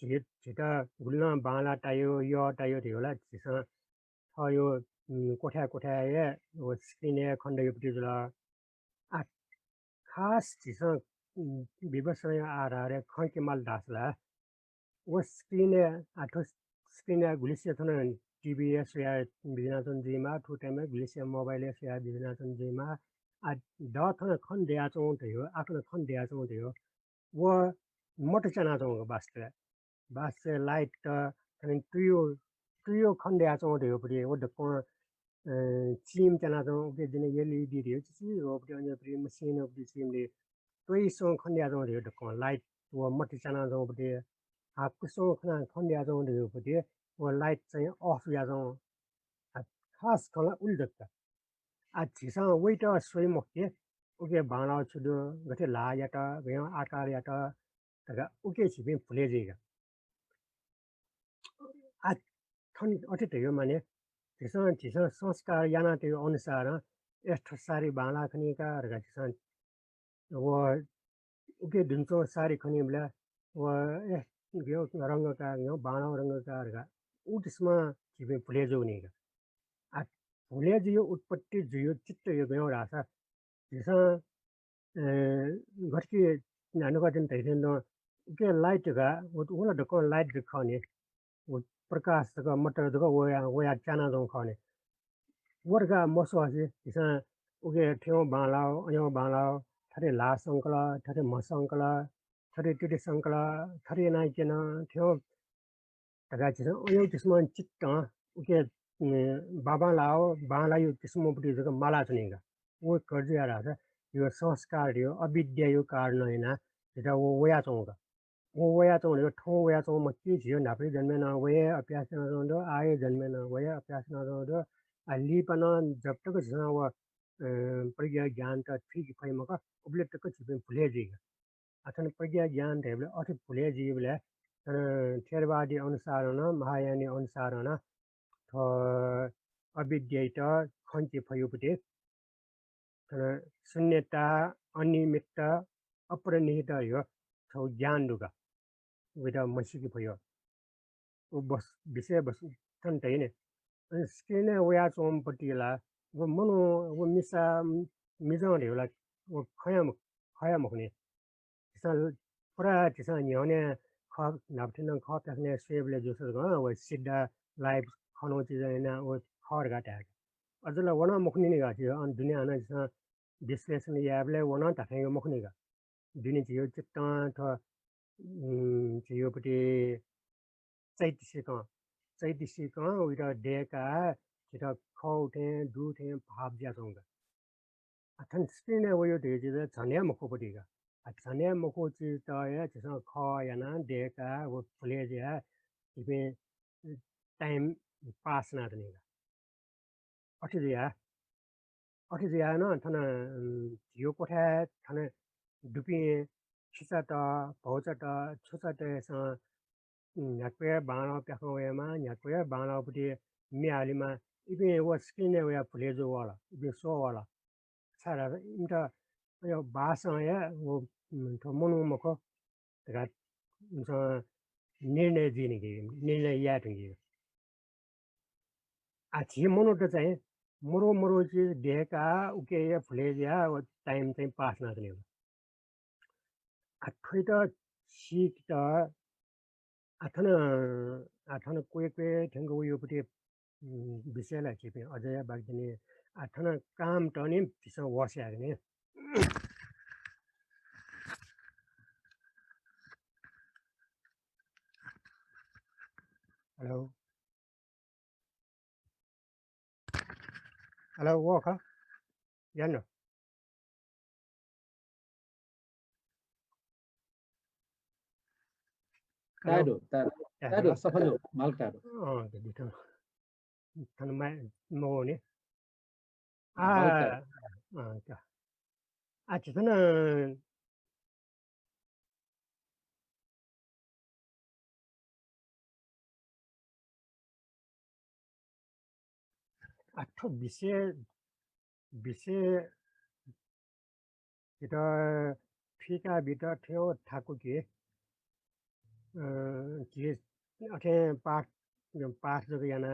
झी, झीत गुलिं बांलाः ताइगु, यः ताइगु धइगु ला झीसं थःगु, उम्, क्वथाय् क्वथाय् हे व screen-य् खने दइगुपति जुल। आ, खास झीसं, उम्, विपश्यनाया आधारय् खंके माल धाःसा ला व screen-य्, आ, थ्व screen-य् गुलिसे थन TV-य् स्वयाः बिज्यानाच्वंगु जुइमाः, थ्व time-य् गुलिसे mobile-य् स्वयाः बिज्यानाच्वंगु जुइमाः। आ, द थन खने दयाच्वंगु धइगु, आ थन खने दयाच्वंगु धइगु, व मत च्यानाच्वंगु वास्तवय्। वास्तवय् light त थन तुयु, तुयु खने दयाच्वंगु धइगुपति, व दक्वं, अ, चिम च्यानाच्वंगु, उके दिने LED धइगु चिचीधंगुपति, अनंपति machine-पति चिम दइ। त्वइसं खने दयाच्वंगु धइगु दक्वं light व मत च्यानाच्वंगुपति, आ, कुसं खना खने दयाच्वंगु धइगुपति, व light चाहिँ off जुयाच्वंगु। आ, खास खँ ला उलि दत। आ, झीसं वइत स्वइ मखु कि, उके बांलाः छु दु, गथे ल्हाः यात, गय् आकार यात धकाः उके झीपिं भुले जुइ का। आ, थन अथे धइगु माने, झीसं, झीसं संस्कार यानातःगु अनुसारं, ए, थ्व सारी बांलाः खनी का धकाः झीसं व उके दुने च्वंगु सारी खनीबलय् व, ए, गय् रंग का, गय् बांलाः रंग का धकाः उ किसिमं झीपिं भुले जूगु नि का। आ, भुले जुइगु उत्पत्ति जुइगु चित्त गय् धाःसा झीसं, ए, गथे कि न्हानुका दिन धइथें तुं उके light का, व, व ला दक्वं light जक खः नि। व प्रकाश जक, मत जक वया, वयाः च्यानाच्वंगु खः नि। व धकाः मस्वसे झीसं उके थ्यंगु बांलाः, अयंगु बांलाः, थथे ल्हाः संकल, थथे म्ह संकल, थथे तुति संकल, थथे यानाः क्यन, थ्यंगु धकाः झीसं अयंगु किसिमं चित्तं उके, उम्, बांबांलाः, बांलाःगु किसिमंपति जक मालाच्वनी का। व गथे जुया धाःसा यो संस्कारया, अविद्याया कारणं यानाः झीत व वयाच्वंगु का। व वयाच्वंगु धइगु, थौं वयाच्वंगु मखु कि, झीगु न्हापाया जन्मय् नं वये अभ्यास यानाच्वंगु दु, आःया जन्मय् नं वये अभ्यास यानाच्वंगु दु। आ, लिपा नं जब तक झीसं व, अ, प्रज्ञा ज्ञानत थुइके फइ मखु, उबलय् तक झीपिं भुले जुइ का। आ, थन प्रज्ञा ज्ञान धइबलय् अथे भुले जुइबलय् थन थेरवादी अनुसारं नं, महायानी अनुसारं नं थ्व अविद्यायात खंके फइगुपति थन शून्यता, अनिमित्त, अपरिणत धइगु छगू ज्ञान दु का। वइत मसीके फयो। व बस विषय बस थन तइ नि। अनि स्क्रिनय् वयाच्वंपट्टि ला व मनू व मिसा मिजं धयो ला व खया खया मखुनि। झीसं पुरा झीसं न्ह्यःने खः न्हापा थें नं खः प्याखनय् स्वयेबलय् जूसा जक व सिधा लाइभ खनौ चिजं यानाः व खः धकाः धाये। अझ ला व नं मखुनि नि का झीसं अन दुने हानं झीसं विश्लेषण यायेबलय् व नं धात्थें मखुनि का। दुने झीगु चित्तं थ्व उम्, झीगुपट्टि चैतसिकं चैतसिकं वइत दय्काः झीत खः थें दु थें भाव जुयाच्वंगु का। आ, थन स्क्रिनय् वयो धइगु झन हे मखुपट्टि का। आ, झन हे मखु चिजत हे झीसं खः यानाः दय्काः व भुले जुयाः झीपिं टाइम पास यानातनी का। अथे जुयाः अथे जुयाः नं थन उम्, झीगु क्वथाय् थन दुपिं खिचात, भौचात, छुचातय्सं न्ह्याक्व हे बांलाः प्याखं वयेमाः, न्ह्याक्व हे बांलाःपट्टि म्ये हालेमाः। इपिं व स्क्रिनय् वयाः भुले जू वल, इपिं स्वः वल। छाय्धाःसा इमित अय् बासं हे व, उम्, थ्व मनू मखु धकाः इमिसं निर्णय जुइ धुंकी, निर्णय याये धुंकी। आ, झी मनूत चाहिँ मरु मरु चिज दय्काः उके हे भुले जुयाः व टाइम चाहिँ पास यानातनी। आ, थ्वइत सीकेत आ, थन, आ, थन क्वय् क्वय् थ्यंक वयोपट्टि, उम्, विषय ला झीपिं अझ हे बाकि दनि। आ, थन काम तनि झीसं होस यायेगु नि। हेलो। हेलो, व खः। यान्नु। हेलो। ताय् दु, ताय् दु। ताय् दु, हेलो। सफा दु, माल ताय् दु। अँ, त दिठो। थन माइ मवने। आ, माल ताय् दु। अँ, त। आ, झीथन आ, थ्व विषय, विषय झीत थुइका बीत थ्व थाकु कि, अ, झी अथे पाठ, पाठ जक याना,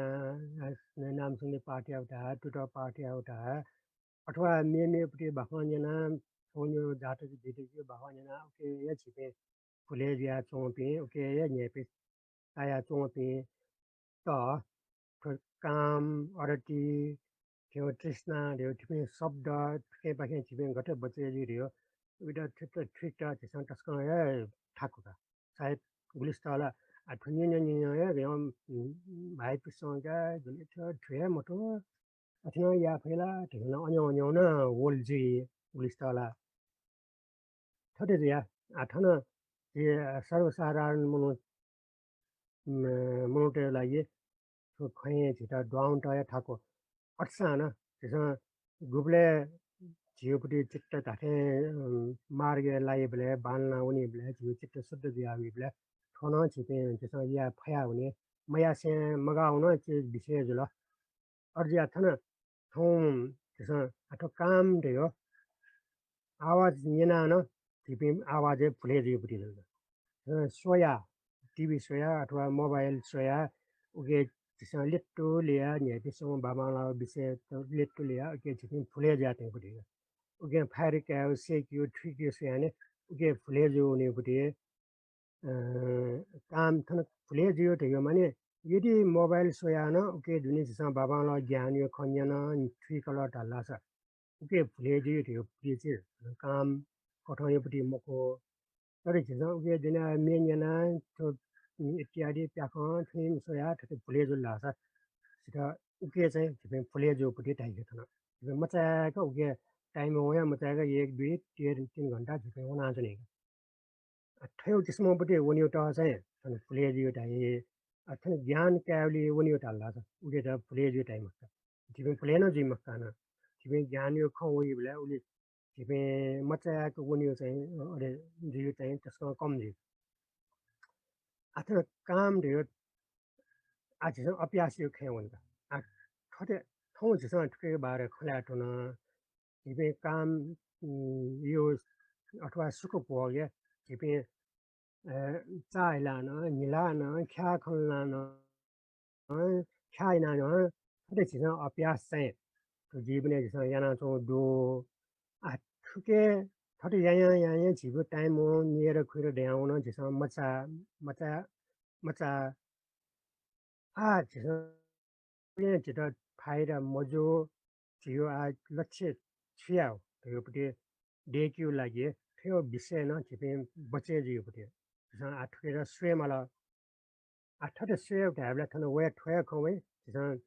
नामसंगीत पाठ याउ धाः, तुतः पाठ याउ धाः, अथवा मेमेपट्टि बाखं न्यना, थौंनिगु जातक बितकया बाखं न्यना, उके हे झीपिं भुले जुयाच्वंपिं, उके हे न्ह्यइपय् तायाच्वंपिं त थ्व काम, अरति, थ्व तृष्णा, थ्व थुपिं शब्द, थुकिपाखें झीपिं गथे बचय् जुइ धयो, उइत थुइत थुइत झीसं तसकं हे थाकु का। सायद गुलिस्ता ला, आ, थ्व न्यं न्यं न्यं न्यं हे गय्, उम्, भाइपिसं का, गुलि थ्व थ्व हे मथू, अथे नं याये फइ ला धइगु नं अन्यं अन्यं नं वल जुइ गुलिस्ता ला। थथे जुयाः, आ, थन झी सर्वसाधारण मनू, म, मनूतय् लागि थ्व खँय् झीत दुहां वनेत हे थाकु। अथेसां नं झीसं गुबलय् झीगुपट्टि चित्त धात्थें, अ, मार्गय् लाइबलय्, बांलाना वनीबलय् झीगु चित्त शुद्ध जुयावनीबलय् थ्व नं झीपिं, झीसं याये फयावनी। मयासें मगाः वनं झी विषय जुल। अथे जुयाः थन थौं झीसं आ थ्व काम धयो आवाज न्यनाः नं झीपिं आवाजय् भुले जुइपट्टि जुल। अ, स्वयाः, टिभी स्वयाः अथवा मोबाइल स्वयाः उके झीसं लेत्तुलिया, न्ह्याइपिसं बांबांलाःगु विषय लेत्तुलिया उके झीपिं भुले जुयातनीपट्टि। उके फायर कायेगु, सेकिगु, थुइकेगु स्वयाः नं उके भुले जुइवनीपट्टि। अ, काम थन भुले जुइ धयो माने, यदि मोबाइल स्वयाः नं उके दुने झीसं बांबांलाःगु ज्ञानया खँ न्यन, थुइकल धाल धाःसा उके भुले जुइ धयो भुले जुइ, काम कथंयापट्टि मखु। तर झीसं उके दुने म्ये न्यना, थ्व इत्यादि प्याखं थुपिं स्वयाः थथे भुले जुल धाःसा झीत उके चाहिँ झीपिं भुले जूपट्टि धाइ थन। झीपिं मचाय्क उके टाइम वया मचाय्क एक, दुई, डेढ, तीन घण्टा झीपिं वनाच्वनी। अ, थ्व किसिमंपट्टि वनीगु त चाहिँ थन भुले जुइ धाइ। अ, थन ज्ञान कायेबलय् वनीगु धाल धाःसा उके त भुले जुइ धाइ मखुत। झीपिं भुले नं जुइ मखुत हानं। झीपिं ज्ञानया खँ वइबलय् उलि झीपिं मचाय्क वनीगु चाहिँ, अ, अले जुइ चाहिँ तसकं कम जुइ। आ थन काम धयो आ झीसं अभ्यासया खँय् वनेत। आ थथे थौं झीसं थुकिया बारे खँ ल्हाये धुन। झीपिं काम, उम्, यो अथवा सुख भोगय् झीपिं अ, चाःहिलाः नं, न्हिलाः नं, ख्याः खनलाः नं, ख्याः यानाः नं, थथे झीसं अभ्यास चाहिँ थ्व जीवनय् झीसं यानाच्वंगु दु। आ, थुके थथे यायां यायां झीगु time व निएर खुइर दयां वन झीसं मचा, मचा, मचा। आ, झीसं झीत फाइदा मजू, झीयो आ लक्ष्य छु याः धयोपट्टि दय्केयो लागि थ्व विषय नं झीपिं बचय् जुयोपट्टि। झीसं आ थुके स्वये माल। आ थथे स्वये धायेबलय् थन वया थ्वया खँ वइ। झीसं,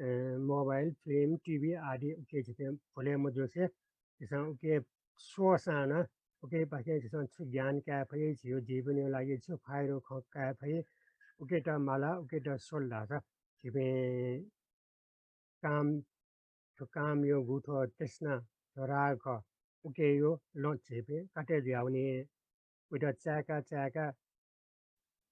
अ, mobile, film, TV आदि उके झीपिं भुले मजुसे झीसं उके स्वःसां नं उकेपाखें झीसं छु ज्ञान काये फइ, झीयो जीवनयो लागि छु फाइदायो खँ काये फइ, उकेत माला, उकेत स्वल धाःसा झीपिं काम, थ्व कामयो गु थ्व तृष्णा, थ्व राग खः, उकेयो लँ झीपिं काटे जुयावनी। उइत चाय्का चाय्का,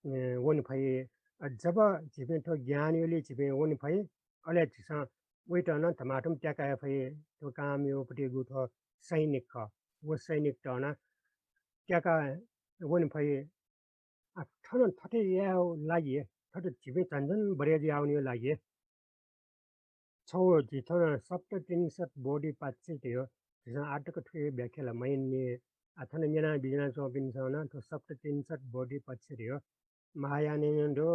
अ, वने फइ। अ, जब झीपिं थ्व ज्ञानयो लि झीपिं वने फइ, अले झीसं उइत नं धमाधम त्याका हे फइ। थ्व कामयोपट्टि गु थ्व सैनिक खः, व सैनिकत नं त्याका वने फइ। आ, थन थथे यायेयो लागि, थथे झीपिं झन झन बढे जुयावनेयो लागि छगू झी थन सप्तत्रिंशत् बोधिपाक्षि धयो, झीसं आःतक थुके व्याख्या ला मयानि। आ, थन न्यना बिज्यानाच्वंपिन्सं नं थ्व सप्तत्रिंशत् बोधिपाक्षि धयो महायानय् नं दु,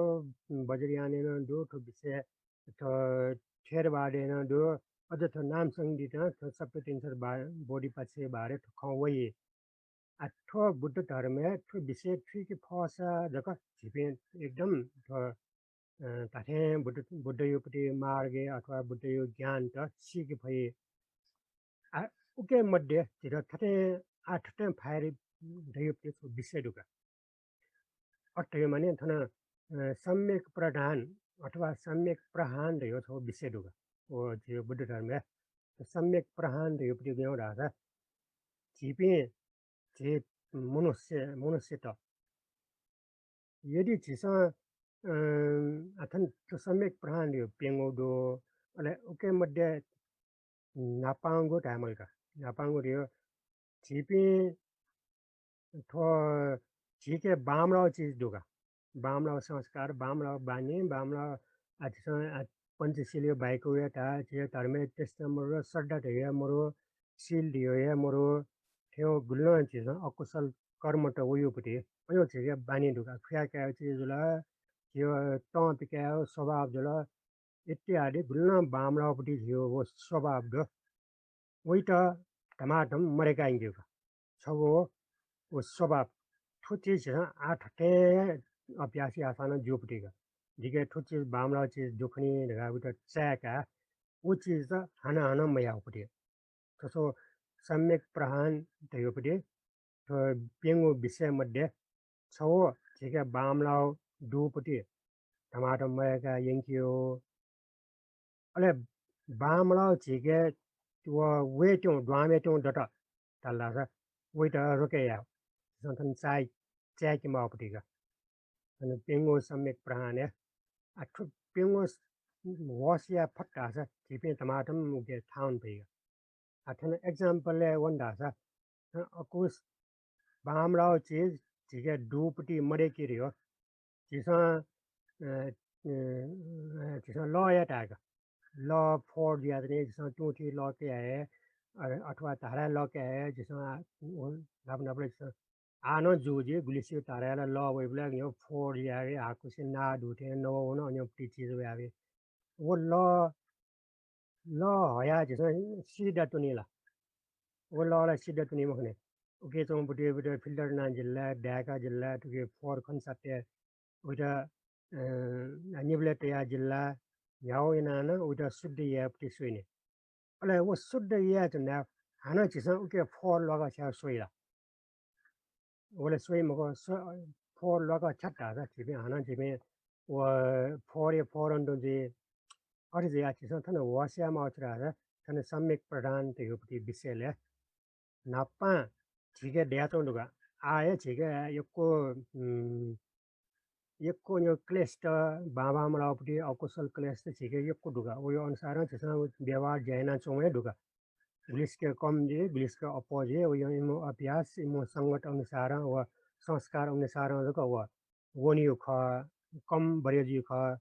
वज्रयानय् नं दु, थ्व विषय थ्व थेरवादय् नं दु, अझ थ्व नामसंगीतं थ्व सप्तत्रिंशत् बा-, बोधिपाक्षि बारे थ्व खँ वइ। आ, थ्व बुद्ध धर्मय् थ्व विषय थुइके फःसा जक झीपिं एकदम थ्व, अ, धात्थें बुद्ध, बुद्धयोपट्टि मार्गय् अथवा बुद्धयो ज्ञानत सीके फइ। आ, उके मध्ये झीत थथे, आ, थथे फाइदा दयोपट्टि छगू विषय दु का। अथे माने थन, अ, सम्यक प्रधान अथवा सम्यक प्रहान धयो छगू विषय दु का। व झीयो बुद्ध धर्मय् सम्यक प्रहान धयोपट्टि गय् धाःसा झीपिं, झी मनुष्य, मनुष्यत यदि झीसं, अ, अथन थ्व सम्यक प्रहान धयो प्यंगू दु, अले उके मध्ये न्हापांगु धाये माल का। न्हापांगु धयो झीपिं थ्व झीके बांमलाःगु चिज दु का। बांमलाःगु संस्कार, बांमलाःगु बानी, बांमलाःगु आ झीसं, आ, पञ्चशीलयो बाहेक वयाः ता झीयो धर्मय् तृष्णा मरु, श्रद्धा धयो मरु, शील धयो हे मरु, थ्व गुलिं झीसं अकुशल कर्मत वयोपट्टि, अयो झीके बानी दु का। खुया कायेगु चिज जुल, झीयो तं पिकायेगु स्वभाव जुल, इत्यादि गुलिं बांमलाःगुपट्टि झीयो व स्वभाव दु। वइत धमाधम मदय्का यंकेगु का। छगू व स्वभाव, थ्व चिज झीसं आः थथे अभ्यास याःसां नं ज्यूपट्टि का। जिके थ्व चिज बांमलाःगु चिज दु खनी धकाः वइत चाय्काः व चिज हानं हानं मयाःगुपट्टि। थ्व छगू सम्यक प्रहान धयोपट्टि थ्व प्यंगू विषय मध्ये छगू झीके बांमलाःगु दुपट्टि धमाधम मदय्का यंकेगु। अले बांमलाःगु झीके व वयेत्यंगु, दुहां वयेत्यंगु दत धाल धाःसा वइत रोके यायेगु। झीसं थन चाय्, चाय्के माःगुपट्टि का। थन प्यंगू सम्यक प्रहानय्, आ, थ्व प्यंगू स-, होश याये फत धाःसा झीपिं धमाधम उके थाहां वने फइ का। आ, थन example-य् वन धाःसा, अ, अकुस बांमलाःगु चिज झीके दुपट्टि मदय्के धयो। झीसं, अ, अ, झीसं लः याये धाय्का। लः फोहोर जुयाच्वनी, झीसं तुं थी लः कयाः हे, अ, अथवा धाराय् लः कयाः हे झीसं, आ, व न्हापा न्हापा झीसं आः नं जू जुइ, गुलिसिया धाराय् ला लः वइबलय् न्ह्यः फोहोर जुयावइ, हाकुसे नाः दु थें नवः वन, अन्योपट्टि चिज वयावइ। व लः, लः हयाः झीसं सिधा त्वनी ला? व लः ला सिधा त्वनी मखुनि। उके च्वंगुपट्टि, उइत filter यानाः जिल ला, दाय्काः जिल ला, थुके फोहोर खने साथ, उइत, अ, निबलय् तयाः जिल ला, न्ह्याः यानाः नं उइत शुद्ध यायेपट्टि स्वइनि। अले व शुद्ध याये धुनाः हानं झीसं उके फोहोर ल्वाकः छ्याः स्वइ ला? व ला स्वइ मखु, स्व-, फोहोर ल्वाकः छ्यात धाःसा झीपिं हानं झीपिं व फोहोरया फोहोरं तुं जुइ। अथे जुयाः झीसं थन होश याये माःगु छु धाःसा थन सम्यक प्रधान धयोपट्टि विषयलय् न्हापां झीके दयाच्वंगु दु का। आः हे झीके यक्व, उम्, यक्व न्ह्यः क्लेशत, बांबांमलाःगुपट्टि अकुशल क्लेशत झीके यक्व दु का। वया अनुसारं झीसं व्यवहार ज्या यानाच्वंगु हे दु का। गुलिसिके कम जुइ, गुलिसिके अप्वः जुइ, वया इमिगु अभ्यास, इमिगु संगत अनुसारं व संस्कार अनुसारं जक व वनीगु खः, कम बढे जुइगु खः।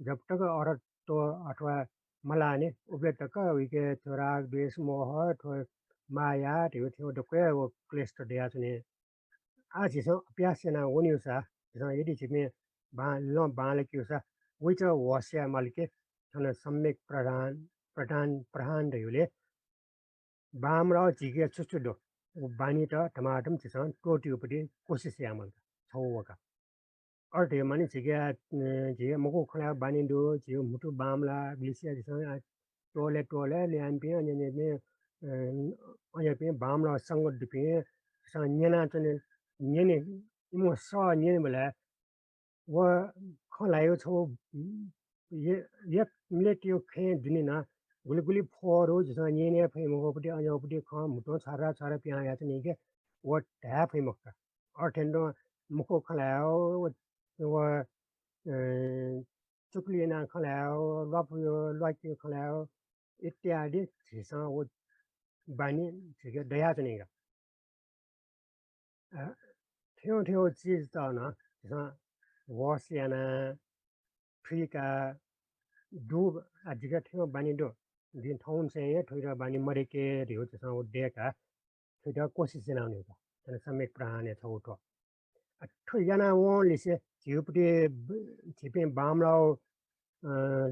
जब तक अरहत्व अथवा मलाःनि, उबले तक उइके थ्व राग, द्वेष, मोह, थ्व माया धइगु थ्व दक्वं व क्लेशत दयाच्वनी। आः झीसं अभ्यास याना वनीगुसा, झीसं यदि झीपिं बां-, लँ बांलाकीगुसा, वइत होश याये माल कि थन सम्यक प्रधान, प्रधान, प्रधान धइगुले बांमलाः झीके छु छु दु, व बानीत धमाधम झीसं त्वःतेगुपट्टि कोसिस याये माल का, छगू वका। अथे धइगु माने झीके, अ, झीके मखु खँ ल्हायेगु बानी दु, झीगु म्हुतु बांमलाः, ग्लिसिया झीसं, अ, त्वःले त्वःले ल्याहांपिं, अन न्यनेपिं, अ, अन न्यनेपिं बांमलाः संगत दुपिं, झीसं न्यनाच्वने, न्यने, इमिगु सः न्यनेबलय् व खँ ल्हाइगु छगू, उम्, य-, यक्व मिलेतय् खँय् दुने नं गुलि गुलि फोहोर झीसं न्यने फइ मखुपट्टि, अज्याःपट्टि खँ म्हुतुं छारा छारा पिहां यात निके व धाये फइ मखु का। अथे नं मखु खँ ल्हायेगु, व, व, अ, चुक्लि यानाः खँ ल्हायेगु, ल्वापुयो, ल्वाकियो खँ ल्हायेगु इत्यादि झीसं व बानी झीके दयाच्वनी का। अ, थ्यंथ्यं चिजत नं झीसं होश यानाः थुइकाः दु, आ, जिके थ्यंगु बानी दु, जिं थौंनिसें हे थुइत बानी मदय्के धइगु झीसं व दय्काः थुइत कोसिस यानावनी का। थन सम्यक प्रधानय् छगू थ्व। अ, थ्व याना वंलिसे झीगुपट्टि ब-, झीपिं बांमलाः, अ,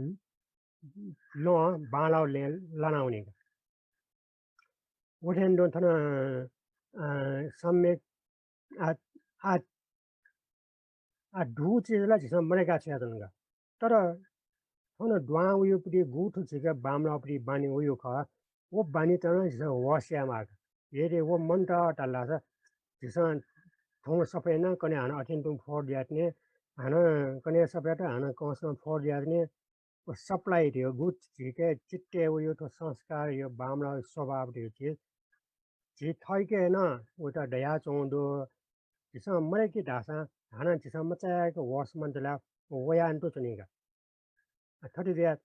लँ बांलाः लँय् लाना वनी का। व थें तुं थन, अ, सम्यक आ, आ, आ, दुगु चिज ला झीसं मनय्का छ्वयाच्वन का। तर थन दुहां वइगुपट्टि गुगु थ्व झीके बांमलाःपट्टि बानी वइगु खः, व बानीत नं झीसं होश याये माः का। यदि व मन्त धाल धाःसा झीसं थौं सफा यानाः कन्हय् हानं अथें तुं फोहोर जुयाच्वनी, हानं कन्हय् सफा यात, हानं कंसं फोहोर जुयाच्वनी। व supply धइगु गुगु झीके चित्तय् वइगु थ्व संस्कार धइगु बांमलाःगु स्वभाव धइगु चिज झी थःके नं वइत दयाच्वंगु दु। झीसं मदय्के धाःसां हानं झीसं मचायेक होश मन्त ला व वयां तुं च्वनी का। अ, थथे जुयाः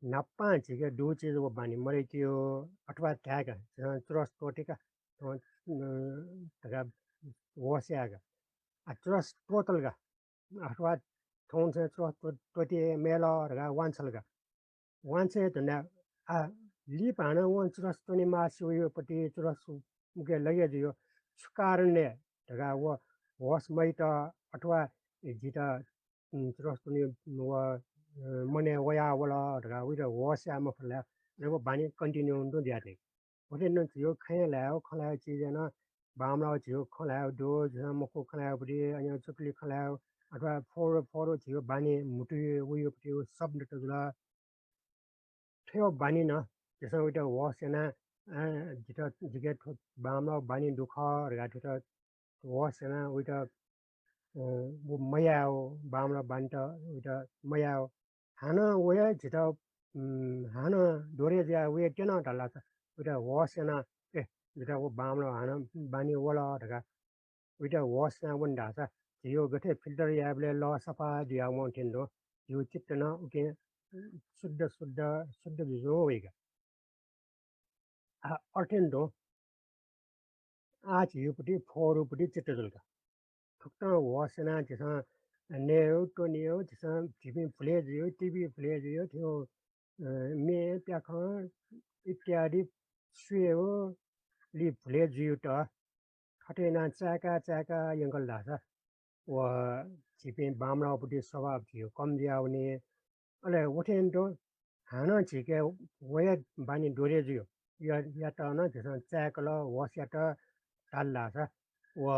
न्हापां झीके दुगु चिज व बानी मदय्केगु अथवा धाय्का, झीसं चुरस त्वःते का, थौं, अ, धकाः होश यायेका। आ, चुरस त्वःतल का, अथवा थौंनिसें चुरस त्व-, त्वःते मय्ल धकाः वांछ्वल का। वांछ्वये धुनाः आ, लिपा हानं वं चुरस त्वने मास्ति वइगुपट्टि, चुरस उके लगे जुइगु छु कारणले धकाः व होश मयात अथवा जितः, उम्, चुरस त्वने व, अ, मनय् वयावल धकाः वइत होश याये मफुत ला, अले व बानी continue याना वने दु जुयादी। अथे नं झीगु खँय् ल्हायेगु, खँ ल्हायेगु चिजय् नं बांमलाःगु झीगु खँ ल्हायेगु दु, झीसं मखु खँ ल्हायेगुपट्टि, अन चुक्लि खँ ल्हायेगु अथवा फोहोर फोहोर झीगु बानी म्हुतुइ वइगुपट्टि व सब नत जुल। थ्व बानी नं झीसं वइत होश यानाः, अ, जितः, जिके थ्व बांमलाःगु बानी दु खः धकाः थुइत होश यानाः वइत, अ, व मयायेगु, बांमलाःगु बानीत वइत मयायेगु। हानं व हे झीत, उम्, हानं दोरे जुयाः वये त्यन धाल धाःसा वइत होश यानाः, ए, जितः व बांमलाःगु हानं बानी वल धकाः वइत होश यानाः वन धाःसा झीगु गथे filter यायेबलय् लः सफा जुयावं थें तुं झीगु चित्त नं उकिं शुद्ध, शुद्ध, शुद्ध जुजुं वइ का। आ, अथें तुं आः झीगुपट्टि फोहोरगुपट्टि चित्त जुल का। थुकथं होश यानाः झीसं नयेगु, त्वनेगु, झीसं झीपिं भुले जुइगु, TV भुले जुइगु, थ्व, अ, म्ये, प्याखं इत्यादि स्वयेगुलि भुले जुइगुत थथे यानाः चाय्का चाय्का यंकल धाःसा व झीपिं बांमलाःगुपट्टि स्वभाव झीगु कम जुयावनी। अले व थें तुं हानं झीके व हे बानी दोरे जुइगु या-, यात नं झीसं चाय्कल, होश यात धाल धाःसा व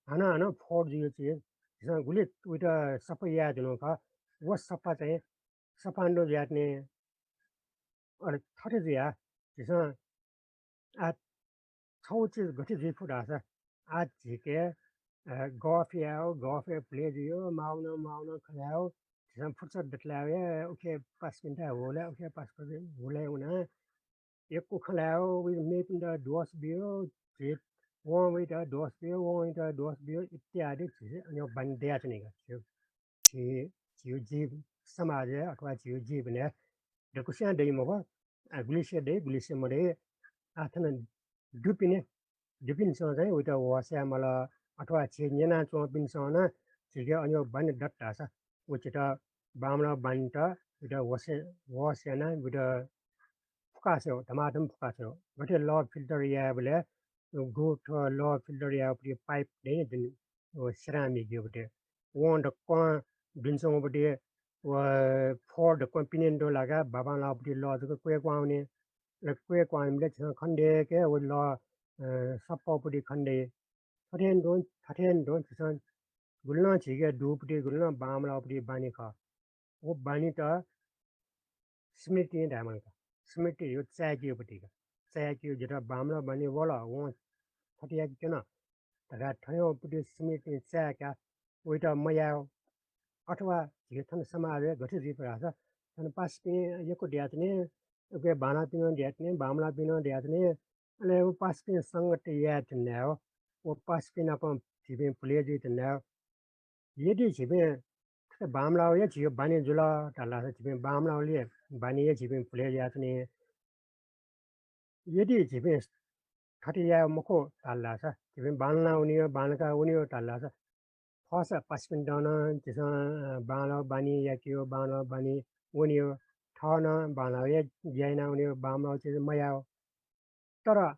हानं हानं फोहोर जुइगु चिज झीसं गुलि वइत सफा याये धुन खः, व सफा चाहिँ सफा नं जुयातनी। अले थथे जुयाः झीसं आः छगू चिज गथे जुइ फु धाःसा, आः झीके, अ, गफ यायेगु, गफ याये भुले जुइगु, माःगु नं माःगु नं खँ ल्हायेगु, झीसं फुर्सद दत ला हे उखे पासापिन्थाय् हुलय्, उखे पासापिन्थाय् हुलय् वनाः यक्व खँ ल्हायेगु, वइ मेपिन्त दोष बियु, झी वं वइत दोष बियु, वं वइत दोष बियु इत्यादि झी अन बानी दयाच्वनी का। झी, झी, झीगु जीव समाजय् अथवा झीगु जीवनय् दक्वस्यां दइ मखु। आ, गुलिसे दइ, गुलिसे मदइ। आः थन दुपिने दुपिन्सं चाहिँ उइत होस याये माल, अथवा झी न्यनाच्वंपिन्सं नं झीके अन बानी दत धाःसा व झीत बांमलाःगु बानीत उइत होस, होस यानाः उइत फुकाछ्वये, धमाधम फुकाछ्वये। गथे लः फिल्टर यायेबलय् गु थ्व लः फिल्टर यायेगुपट्टि पाइप दइ नि, व सेरामिकयागुपट्टि। वं दक्वं दुने च्वंगुपट्टि व फोहोर दक्वं पिने दु लाकाः बांमलाःगुपट्टि लः जक क्वय् क्वहां वनी। अले क्वय् क्वहां वनीबलय् झीसं खने दयेके व लः, अ, सप्पःपट्टि खने दइ। थथे नं दु, थथे नं दु, झीसं गुलि नं झीके दुपट्टि, गुलि नं बांमलाःगुपट्टि बानी खः। व बानीत स्मृति धायेमाल का। स्मृति धइगु चाय्‌केगुपट्टि का। चाय्‌केगु, जितः बांमलाःगु बानी वल, वं थथे याके त्यन धकाः थज्याःगुपट्टि स्मृति चाय्‌काः वइत मयायेगु। अथवा झी थन समाजय् गथे जुइ फइ धाःसा, थन पासापिं यक्व दयाच्वनी, यक्व बांलाःपिं नं दयाच्वनी, बांमलाःपिं नं दयाच्वनी। अले व पासापिं संगत याये धुन धायेगु, व पासापिं नाप झीपिं भुले जुइ धुन धायेगु। यदि झीपिं थथे बांमलाःगु हे झीगु बानी जुल धाल धाःसा, झीपिं बांमलाःगु हे बानी हे झीपिं भुले जुयाच्वनी। यदि झीपिं थथे याये मखु धाल धाःसा, झीपिं बांलाः वनेगु, बांलाकाः वनेगु धाल धाःसा, फसा पासापिन्त नं झीसं, अ, बांलाःगु बानी याकेगु, बांलाःगु बानी वनेगु, थः नं बांलाःगु हे ज्या याना वनेगु, बांमलाःगु चिज मयायेगु। तर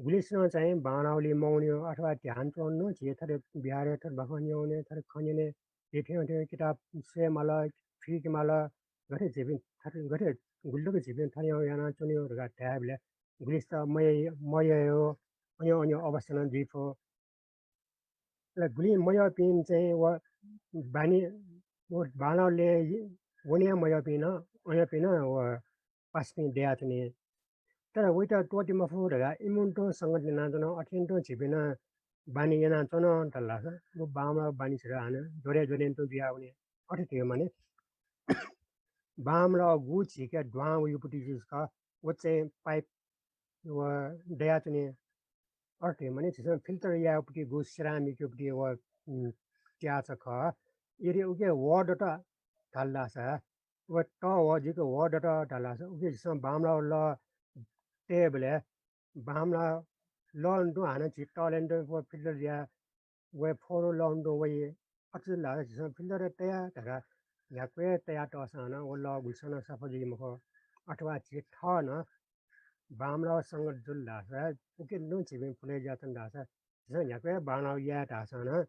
गुलिसिनं चाहिँ बांलाःगुलिइ मवनेगु अथवा ध्यान च्वने नं झी थथे बिहारय् थथे बाखं न्यने, थथे खँ न्यने, झी थें थें किताब स्वये माल, थुइके माल, गथे झीपिं थथे, गथे गुलि तक झीपिं थथे यानाच्वनेगु धकाः धायेबलय् गुलिसित मयः, मयःगु, अज्याःगु, अज्याःगु अवस्था नं जुइ फु। अले गुलिं मयःपिं चाहिँ व बानी, व बांलाःगुलिइ वने मयःपिं नं, अज्याःपिं नं व पासापिं दयाच्वनी। तर वइत त्वःते मफु धकाः इमित तुं संगत यानाच्वन, अथें तुं झीपिं नं बानी यानाच्वन धाल धाःसा, व बांमलाःगु बानी झीत हानं ज्वरय् ज्वरय् तुं जुयावनी। अथे धइगु माने बांमलाःगु झीके दुहां वइगुपट्टि जक व चाहिँ पाइप व दयाच्वनी। अथे धइगु माने झीसं फिल्टर याःगुपट्टि गु सेरामिकयागुपट्टि व, उम्, त्याःचा खः। यदि उके वः दत धाल धाःसा, व तः वः जुइक वः दत धाल धाःसा, उके झीसं बांमलाःगु लः तयेबलय् बांमलाःगु लः तुं हानं झी तःले तुं व फिल्टर जुयाः वये, फोहोर लः तुं वइ। अथे जुल धाःसा झीसं फिल्टर तया धकाः न्ह्याक्व हे तया तःसां नं व लः गुलिसिनं नं सफा जुइ मखु। अथवा झी थः नं बांमलाःगु संगत जुल धाःसा, उके तुं झीपिं भुले जुयाच्वन धाःसा, झीसं न्ह्याक्व हे बांमलाःगु याये धाःसां नं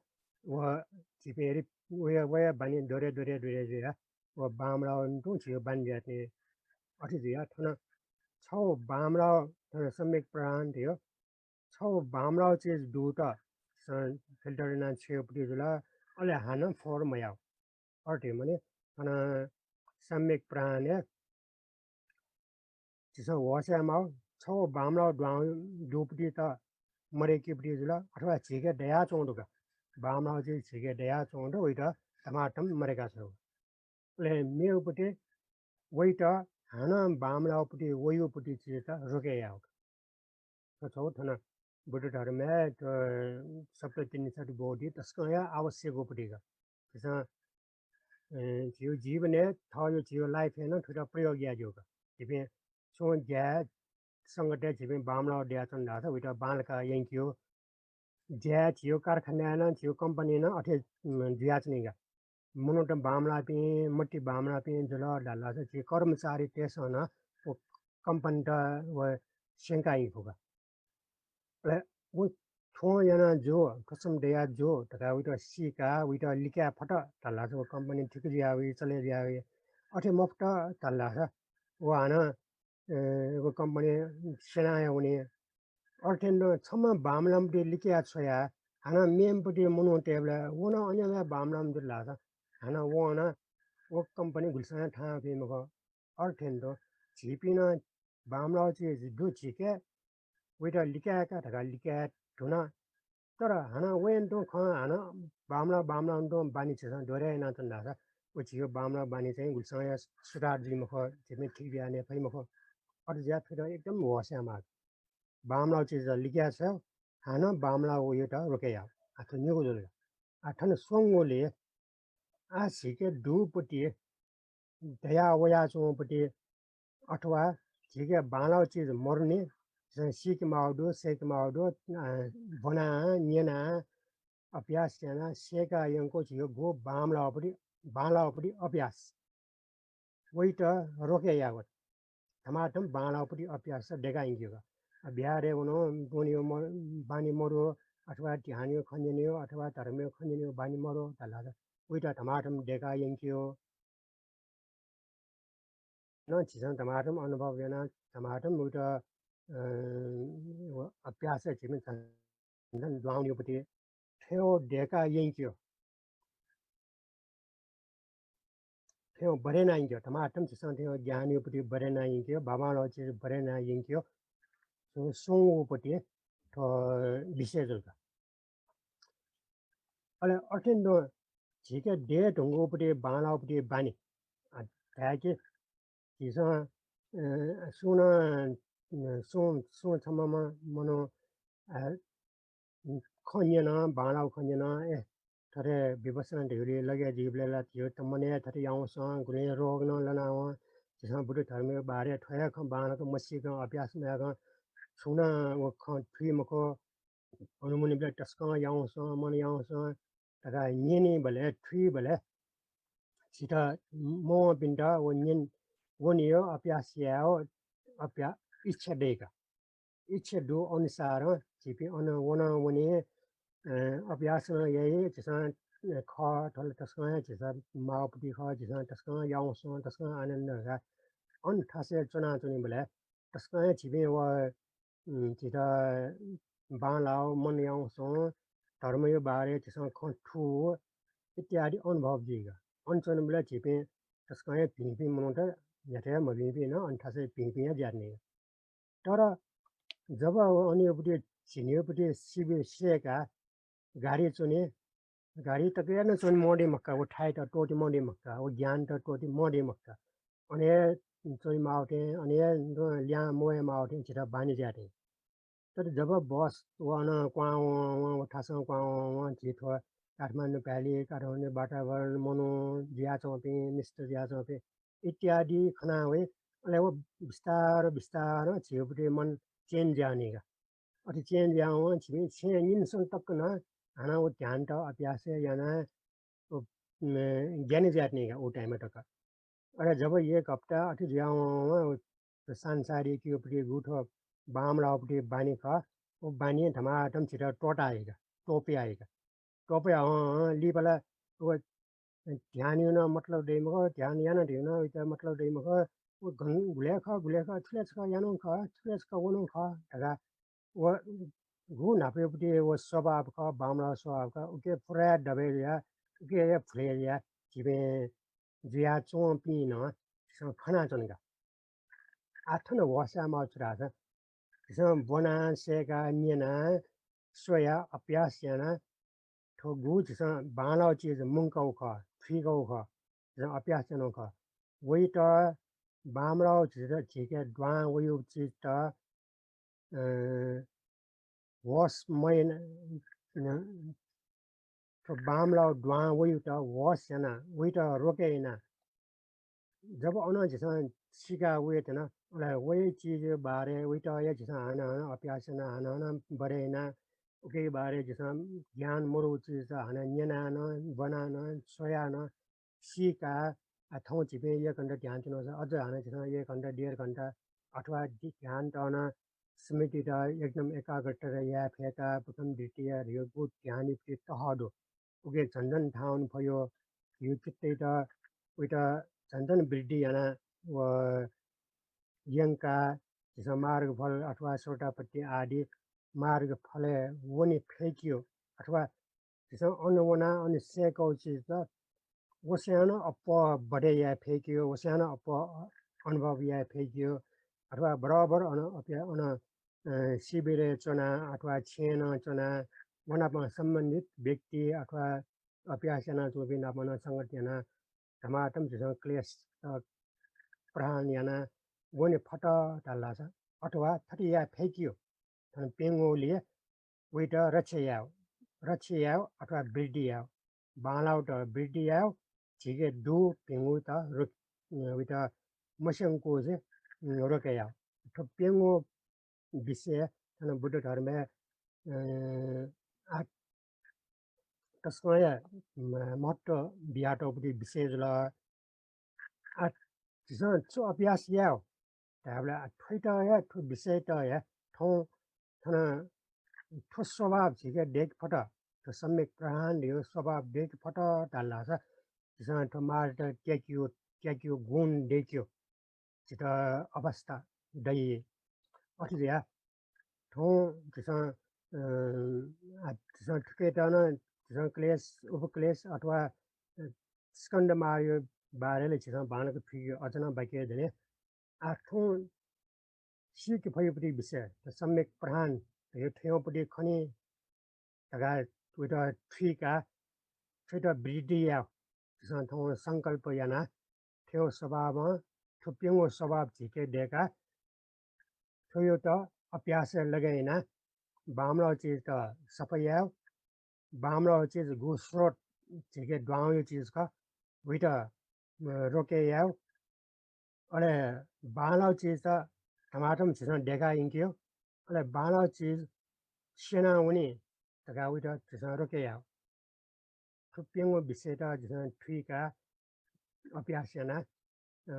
व झीपिं यदि वया, वया बानी द्वरे, द्वरे, द्वरे जुयाः व बांमलाःगु तुं झीगु बानी जुयाच्वनी। अथे जुयाः थन छगू बांमलाःगु, थन सम्यक प्रधान धइगु छगू बांमलाःगु चिज दुत, स-, फिल्टर यानाः छ्वयेगुपट्टि जुल, अले हानं फोहोर मयाः। अथे धइगु माने थन सम्यक प्रधानय् झीसं होस याये माः, छगू बांमलाःगु दुहां दुगुपट्टित मदय्केगुपट्टि जुल, अथवा झीके दयाच्वंगु दु का, बांमलाःगु चिज झीके दयाच्वंगु दु, वइत धमाधम मदय्का छ्वयेगु। अले मेगुपट्टि वइत हानं बांमलाःगुपट्टि वइगुपट्टि चिजत रोके यायेगु। थ्व छगू थन बुद्ध धर्मय् थ्व सप्तत्रिंशति बोधि तसकं हे आवश्यक वःगुपट्टि का। झीसं, अ, झीगु जीवनय् थःगु झीगु life-य् नं थुइत प्रयोग याये ज्यू का। झीपिं छुं ज्याय् संगतय् झीपिं बांमलाःगु दयाच्वन धाःसा वइत बांलाकाः यंकेगु। ज्याय् झीगु कारखानाय् नं झीगु company नं अथे, उम्, जुयाच्वनी का। मनूत बांमलाःपिं, मति बांमलाःपिं जुल धाल धाःसा झी कर्मचारीतय्सं नं व company-त व स्यंका ई फु का। अले व थ्वं याना ज्यू, थ्व सं दया ज्यू धकाः वइत सीकाः वइत लिकाये फत धाल धाःसा व company ठीक जुया वइ, चले जुया वइ। अथे मफुत धाल धाःसा व हानं, अ, व company स्यना हे वनी। अथे नं छम्ह बांमलाःम्हपट्टि लिकया छ्वयाः हानं मेम्हपट्टि मनू तयेबलय् व नं अज्याःम्ह बांमलाःम्ह जुल धाःसा हानं वं नं व company गुलिसं हे थाहां फइ मखु। अथे नं दु, झीपिं नं बांमलाःगु चिज दु झीके, वइत लिकाय्का धकाः लिकाये धुन। तर हानं वयां तुं खँ हानं बांमलाः, बांमलाः तुं बानी झीसं दोहोरे यानाच्वन धाःसा व झीगु बांमलाः बानी चाहिँ गुलिसं हे सुधार जुइ मखु, झीपिं ठीक बियाने फइ मखु। अथे जुयाः थुइत एकदम होश यायेमाः। बांमलाःगु चिज लिकया छ्वये, हानं बांमलाः वइगु रोके याः। आ, थ्व निगू जुल। आ, थन स्वंगुलिं आ, झीके दुपट्टि दया वयाच्वंपट्टि अथवा झीके बांलाःगु चिज मरुनि, झीसं सीके माःगु दु, सय्‌के माःगु दु, अ, ब्वनाः, न्यनाः, अभ्यास यानाः सय्‌का यंक्वः झीगु गु बांमलाःगुपट्टि, बांलाःगुपट्टि अभ्यास। वइत रोके यायेगु। धमाधम बांलाःगुपट्टि अभ्यास दय्‌का यंकेगु। अ, बिहारय् वनं वनेगु म-, बानी मदु, अथवा ध्यानया खँ न्यनेगु, अथवा धर्मया खँ न्यनेगु बानी मदु धाल। वइत धमाधम दय्‌का यंकेगु। नं झीसं धमाधम अनुभव यानाः धमाधम वइत, अ, व अभ्यास झीपिं झन झन दुहां वनेगुपट्टि थ्वयाः दय्‌का यंकेगु। थ्वयाः बढे याना यंकेगु। धमाधम झीसं थ्वयाः ज्ञानयागुपट्टि बढे याना यंकेगु, बांमलाःगु चिज बढे याना यंकेगु। थ्व स्वंगुपट्टि थ्व विषय जुल का। अले अथें तुं झीके दये धुंकूगुपट्टि बांलाःगुपट्टि बानी, अ, धाय्‌के झीसं, अ, सुं नं, अ, सुं, सुं छम्ह म-, मनू, अ, खँ न्यन, बांलाःगु खँ न्यन, ए, थथे विपश्यना धइगुलिइ लगे जुइबलय् ला झीगु त मनय् थथे याउँसं, गुलिं रोग नं लनावं, झीसं बुद्ध धर्मया बारे थ्व हे खँ बांलाक मसीकं, अभ्यास मयाकं, छुं नं व खँ थुइ मखु, अन मनूबलय् तसकं याउँसं, मन याउँसं धकाः न्यनीबलय्, थुइबलय् झीत मवंपिन्त व न्यन-, वनेगु अभ्यास यायेगु अभ्या-, इच्छा दय्‌क। इच्छा दु अनुसारं झीपिं अन वनं वने, अ, अभ्यास नं याइ। झीसं, अ, खः, थ्व ला तसकं हे झीसं माःगुपट्टि खः, झीसं तसकं याउँसं, तसकं आनन्द धकाः अन थासय् च्वनाच्वनीबलय् तसकं हे झीपिं व, उम्, झीत बांलाःगु मन याउँसं, धर्मया बारे झीसं खँ थुगु इत्यादि अनुभव जुइगु। अन च्वनीबलय् झीपिं तसकं हे भिंपिं मनूत न्ह्याथे हे मभिंपिं नं अन थासय् भिंपिं हे जुयाच्वनी। तर जब व अनयागुपट्टि झिंनिगुपट्टि सिबय् सय्‌काः गाडीइ च्वने, गाडीइ तक याना च्वने मदइ मखु का, व थाय्‌त त्वःते मदइ मखु का, व ज्ञानत त्वःते मदइ मखु का। अन हे च्वने माःगु थें, अन हे ल्याहां मवये माःगु थें झीत बानी जुयाच्वनी। तर जब बस व अन क्वहां वं वं, व थासं क्वहां वं वं, झी थ्व काठमाडौं भ्याली, काठमाडौं वातावरण, मनू जुयाच्वंपिं, मित्र जुयाच्वंपिं इत्यादि खना वइ। अले व बिस्तारं बिस्तारं झीगुपट्टि मन change जुयावनी का। अथे change जुयावं झीपिं छेँ निन्हु स्वन्हु तक नं हानं व ध्यानत अभ्यास यानाः व, अ, ज्ञानी जुयाच्वनी का व time तक। अले जब एक हप्ता अथे जुयावं वं वं व सांसारिकयागुपट्टि गु थ्व बांमलाःगुपट्टि बानी खः, व बानी धमाधम झीत त्वःता हइका, त्वपुया हइका। त्वपुया हं हं लिपा ला व ध्यानया नं मतलब दइ मखु, ध्यान याना धइगु नं वइत मतलब दइ मखु। व घं गुलय् खः, गुलय् खः, थुलय् छकः यानागु खः, थुलय् छकः वनागु खः धकाः व गु न्हापायागुपट्टि व स्वभाव खः, बांमलाःगु स्वभाव खः, उके पुरा दबय् जुयाः, उके हे भुलय् जुयाः झीपिं जुयाच्वंपिं नं झीसं खनाच्वन का। आः थन होश याये माःगु छु धाःसा, झीसं ब्वनाः, सय्‌काः, न्यनाः, स्वयाः, अभ्यास यानाः, थ्व गु झीसं बांलाःगु चिज मुंकागु खः, थुइकागु खः, झीसं अभ्यास यानागु खः। वइत बांमलाःगु झीत, झीके दुहां वइगु चिजत, अ, होश मयाना, अ, थ्व बांमलाःगु दुहां वइगुत होश यानाः, वइत रोके यानाः, जब अन झीसं सीकाः वये धुन, अले वया चिजया बारे, वइत हे झीसं हानं हानं अभ्यास यानाः, हानं हानं बढे यानाः, उकिया बारे झीसं ज्ञान मदुगु चिजत हानं न्यनाः नं, ब्वनाः नं, स्वयाः नं, सीकाः, आ, थौं झीपिं एक घण्टा ध्यान च्वनागु खःसा अझ हानं झीसं एक घण्टा, डेढ घण्टा अथवा दि-, ध्यानत नं स्मृतित एकदम एकाग्रता याये फयेत प्रथम, द्वितीय धइगु ध्यानयागु तह दु। उके झन झन थाहां वने फयेगु, झीगु चित्तयात, वइत झन झन वृद्धि यानाः व यंकाः झीसं मार्गफल अथवा सोतापत्ति आदि मार्गफलय् वने फय्केगु, अथवा झीसं अन वनाः अन सय्‌कागु चिजत वस्यां नं अप्वः बढे याये फय्केगु, वस्यां नं अप्वः अनुभव याये फय्केगु, अथवा बराबर अन अप्या-, अन, अ, शिविरय् च्वनाः अथवा छेँय् नं च्वनाः व नाप सम्बन्धित व्यक्ति अथवा अभ्यास यानाच्वंपिं नाप नं संगत यानाः धमाधम झीसं क्लेश, अ, प्रहार यानाः वने फत धाल धाःसा, अथवा थथे याये फय्केगु, थन प्यंगुलिइ वइत रक्षा यायेगु, रक्षा यायेगु अथवा वृद्धि यायेगु, बांलाःगुत वृद्धि यायेगु, झीके दु भिंगुत रोक-, अ, वइत मस्यंकुसे, अ, रोके यायेगु। थ्व प्यंगु विषय थन बुद्ध धर्मय्, अ, आ, तसकं हे म-, महत्त्व बियातःगु विषय जुल। आ, झीसं छु अभ्यास याये धायेबलय् आ, थ्वइत हे, थ्व विषयत हे थौं थन थ्व स्वभाव झीके दय्के फत, थ्व सम्यक प्रधान धइगु स्वभाव दय्के फत धाल धाःसा झीसं थ्व मारत त्याकेगु, त्याकेगु गुण दय्केगु झीत अवस्था दइ। अथे जुयाः थौं झीसं, अ, आ, झीसं थुकेत नं झीसं क्लेश, उपक्लेश अथवा, अ, स्कन्ध मारया बारे ला झीसं बांलाक थुइके अझ नं बाकी हे दनि। आ, थौं सीके फइगु पति विषय, त सम्यक प्रधान धइगु थ्वयागु पति खनी धकाः वइत थुइकाः थुइत वृद्धि याये। झीसं थौं संकल्प यानाः थ्वयागु स्वभावं, थ्व प्यंगू स्वभाव झीके दय्काः थ्वयात अभ्यासय् लगे यानाः बांमलाःगु चिजत सफा याये। बांमलाःगु चिज गु स्रोत झीके दुहां वइगु चिज खः, वइत, अ, रोके याये। अले बांलाःगु चिजत धमाधम झीसं दय्का यंके। अले बांलाःगु चिज स्यनावनी धकाः वइत झीसं रोके याये। थ्व प्यंगू विषयत झीसं थुइकाः अभ्यास याना। अ,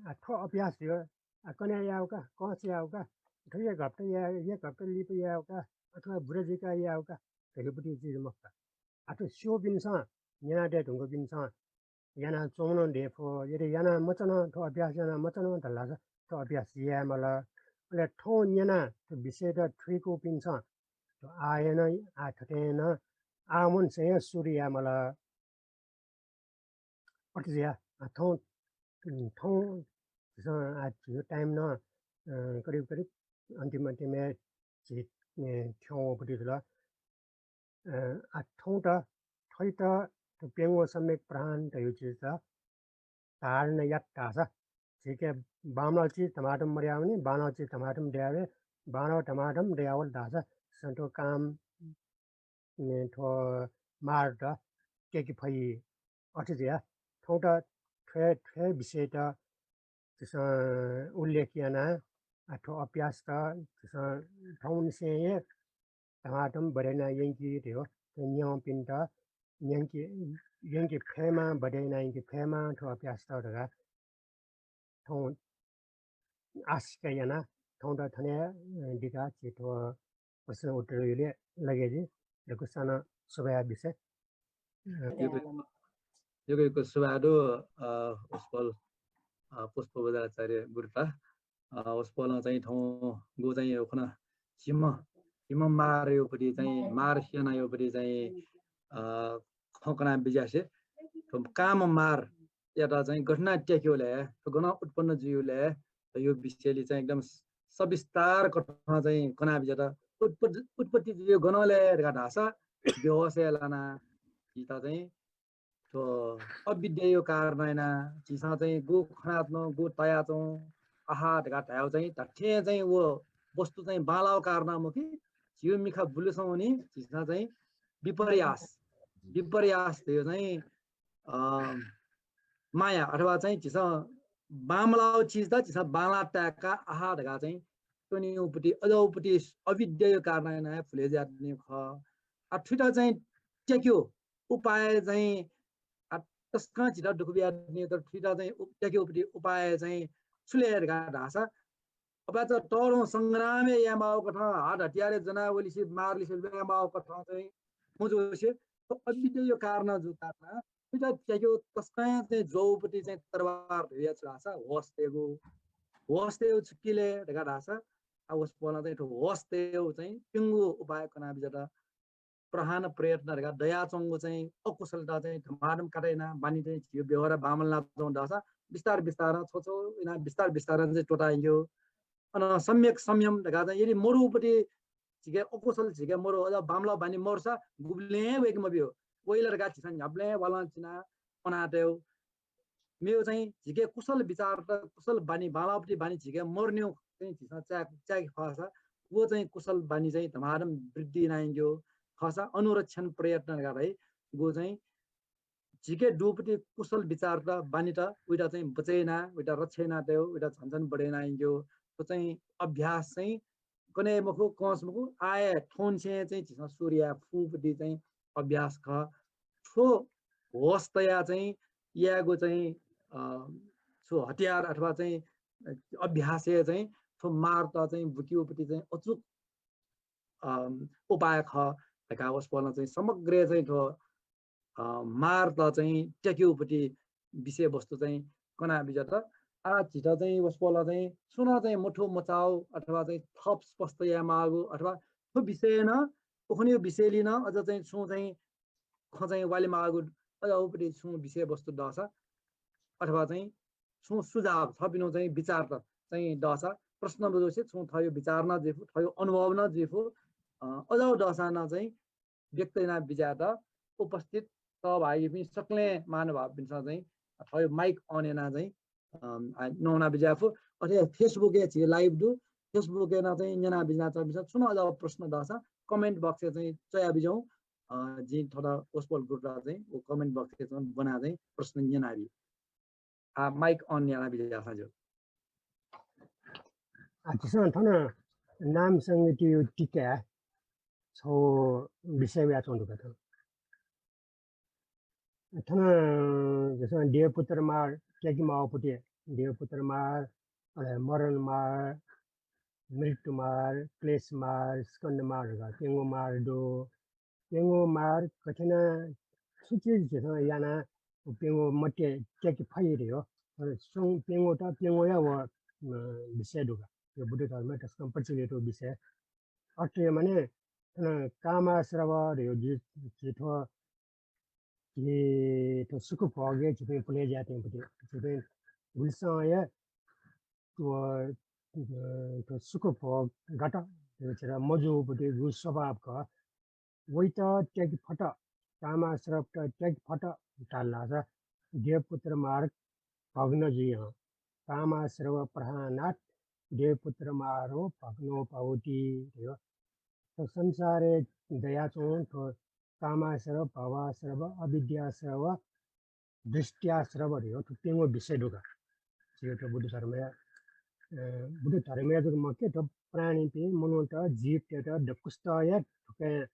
आ, थ्व अभ्यास यो, आ, कन्हय् याये का, कंस याये का, अथवा एक हप्ता या-, एक हप्ता लिपा याये का, अथवा बुरा जुइकाः याये का धइगु पति चिज मखु का। आ, थ्व स्यूपिन्सं, न्यनादये धुंकूपिन्सं यानाच्वंगु नं दये फु। यदि याना मच्वन, थ्व अभ्यास याना मच्वन धाल धाःसा थ्व अभ्यास याये माल। अले थौं न्यनाः थ्व विषयत थुइकूपिन्सं थ्व आः हे नं, आः थथे हे नं, आः मनसें हे सुरु याये माल। अथे जुयाः, आ, थौं, उम्, थौं झीसं, आ, झीगु time नं, अ, करिब करिब अन्तिम अन्तिमय् झी, अ, थ्यंगु पति जुल। अ, आ, थौंत, थ्वइत थ्व प्यंगू सम्यक प्रधान धइगु चिजत धारण यात धाःसा झीके बांमलाःगु चिज धमाधम मदयावनी, बांलाःगु चिज धमाधम दयावये, बांलाःगु धमाधम दयावल धाःसा झीसं थ्व काम, अ, थ्व मारत त्याके फइ। अथे जुयाः थौंत थ्व, थ्व विषयत झीसं उल्लेख यानाः, आ, थ्व अभ्यासत झीसं थौंनिसें हे धमाधम बढे याना यंके धइगु, थ्व न्यंपिन्त न्यंके, यंके फयेमा, बढे याना यंके फयेमा थ्व अभ्यासत धकाः थौं आशिका यानाः थौंत थन हे, अ, दिकाः झी थ्व प्रश्न उत्तर यायेगु लगे जुइ। दक्वसित नं सुभाय् बिसें। अ, यक्व, यक्व, यक्व सुभाय् दु, अ, वसपोल, अ, पुष्प बज्राचार्य गुरुत। अ, वसपोलं चाहिँ थौंगु चाहिँ यो खन झिम्ह, झिम्ह मारया पति चाहिँ, मार स्यनाया पति चाहिँ, अ, खँ कना बिज्यासे थ्व काम मारयात चाहिँ गथे याना त्याकेगु ले, थ्व गनं उत्पन्न जुइगु ले, यो विषयलय् चाहिँ एकदम सविस्तार कथं चाहिँ कना बिज्यात। उत्पत्ति, उत्पत्ति जुइगु गनं ले धकाः धाःसा बेहोसय् लानाः झीत चाहिँ थ्व अविद्याया कारणं यानाः झीसं चाहिँ गु खनाच्वं, गु तायाच्वं, आहा धकाः धायेगु चाहिँ धात्थें चाहिँ व वस्तु चाहिँ बांलाःगु कारणं मखु कि, झीगु मिखा बुलुसं वनी, झीसं चाहिँ विपर्यास, विपर्यास धइगु चाहिँ, अ, माया अथवा चाहिँ झीसं बांमलाःगु चिजत झीसं बांलाः ताय्काः आहा धकाः चाहिँ त्वनेगु पति, अज्याःगु पति अविद्याया कारणं यानाः हे भुले जुयाच्वनीगु खः। आ, थुइत चाहिँ त्याकेगु उपाय चाहिँ, आ, तसकं झीत दुःख बियादीगु, तर थुइत चाहिँ उ-, त्याकेगु पति उपाय चाहिँ छु ले धकाः धाःसा, अपाय्चा तःधं संग्रामय् यायेमाःगु कथं, हात हतियारय् ज्वनाः वलिसे मारलिसे ल्वायेमाःगु कथं चाहिँ मजुसे, थ्व अविद्याया कारणं जूगु कारणं थुइत त्याकेगु तसकं चाहिँ ज्वःगु पति चाहिँ तरवार धयागु छु धाःसा होस तयेगु। होस तयेगु छु कि ले धकाः धाःसा, आ, वसपोलं चाहिँ थ्व होस तयेगु चाहिँ प्यंगू उपाय कना बिज्यात। प्रधान प्रयत्न धकाः दयाच्वंगु चाहिँ अकुशलता चाहिँ धमाधम काटे यानाः बानी चाहिँ झीगु व्यवहार बांमलानाच्वंगु धाःसा बिस्तार बिस्तारं छ्व छ्व यानाः बिस्तार बिस्तारं चाहिँ त्वःता यंकेगु। अन सम्यक संयम धकाः चाहिँ यदि मरुगु पति झीके अकुशल झीके मरु, अझ बांमलाःगु बानी मरुसा गुबलें वय्के मब्यू। वइल धकाः झीसं न्ह्याबलें वालं चिनाः अना तयेगु। मेगु चाहिँ झीके कुशल विचारत, कुशल बानी, बांलाःगु पति बानी झीके मरुनेगु चाहिँ झीसं चाये, चायेके फःसा, व चाहिँ कुशल बानी चाहिँ धमाधम वृद्धि याना यंकेगु खःसा अनुरक्षण प्रयत्न धकाः धाइ। व चाहिँ झीके दुगु पति कुशल विचारत, बानीत, उइत चाहिँ बचय् यानाः, उइत रक्षा याना तयेगु, उइत झन झन बढे याना यंकेगु। व चाहिँ अभ्यास चाहिँ कने मखु, कंस मखु, आः थौंनिसें चाहिँ झीसं सुरु याये फुपति चाहिँ अभ्यास खः। थ्व होस तया चाहिँ यायेगु चाहिँ, अ, छु हतियार अथवा चाहिँ अभ्यासय् चाहिँ थ्व मारत चाहिँ बुकेगुपति चाहिँ अचुक, अ, उपाय खः धकाः वसपोलं चाहिँ समग्र चाहिँ थ्व, अ, मारत चाहिँ त्याकेगुपति विषयवस्तु चाहिँ कना बिज्यात। आः झीत चाहिँ वसपोलं चाहिँ सुनं चाहिँ मथू मचाउ अथवा चाहिँ थप स्पष्ट यायेमाःगु अथवा थ्व विषयं नं, उखुन्हु विषयलि नं अझ चाहिँ छुं चाहिँ खँ चाहिँ वालेमाःगु अज्याःगुपति छुं विषयवस्तु दःसा अथवा चाहिँ छुं सुझाव, थःपिनिगु चाहिँ विचारत चाहिँ दःसा, प्रश्न मजुसे छुं थःगु विचार नं जुइफु, थःगु अनुभव नं जुइफु, अ, अज्याःगु दःसां नं चाहिँ व्यक्त याना बिज्यात उपस्थित सहभागीपिं सकलें महानुभावपिन्सं चाहिँ थःगु mic on याना चाहिँ, अ, आ, न्वना बिज्याफु। अथे Facebook-य् झी live दु, Facebook-य् नं चाहिँ न्यना बिज्यानाच्वंपिन्सं छुं नं अज्याःगु प्रश्न दःसा comment box-य् चाहिँ च्वया बिज्याहुँ। अ, जिं थःत वसपोल गुरुत चाहिँ व comment box-य् चाहिँ ब्वना चाहिँ प्रश्न न्यनाबी। आ, mic on याना बिज्यासा ज्यू। आ, झीसं थन नाम संगीतिया टीकाय् छगू विषय वयाच्वंगु दु का थन। थन झीसं देवपुत्र मार, त्याकेमाःगुपति, देवपुत्र मार, अले मरण मार, मृत्यु मार, क्लेश मार, स्कन्ध मार धकाः प्यंगू मार दु। प्यंगू मार कथं छु चिज झीसं यानाः प्यंगू मत्या-, त्याके फइ धइगु। तर स्वं-, प्यंगूत प्यंगूया व, अ, विषय दु का। यो बुद्ध धर्मय् तसकं प्रचलित विषय। अथे माने, अ, कामाश्रव धइगु जि-, झी थ्व, झी थ्व सुख भोगय् झीपिं पुले जुयातःगुपति, झीपिं गुलिसं हे व, अ, थ्व सुख भोग गात, झीत मजूगुपति गु स्वभाव खः। वइत त्याके फत, कामाश्रवत त्याके फत धाल धाःसा देवपुत्र मार भग्न जुइ हं। कामाश्रव प्रहाणात् देवपुत्र मारो भग्नो भवति धइगु। थ्व संसारय् दयाच्वंगु थ्व कामाश्रव, भवाश्रव, अविद्याश्रव, दृष्ट्याश्रव धइगु थ्व प्यंगू विषय दु का। झीगु थ्व बुद्ध धर्मया, अ, बुद्ध धर्मया जक मखु, थ्व प्राणीपिं, मनूत, जीवतय्त दक्वसित हे थुकिं,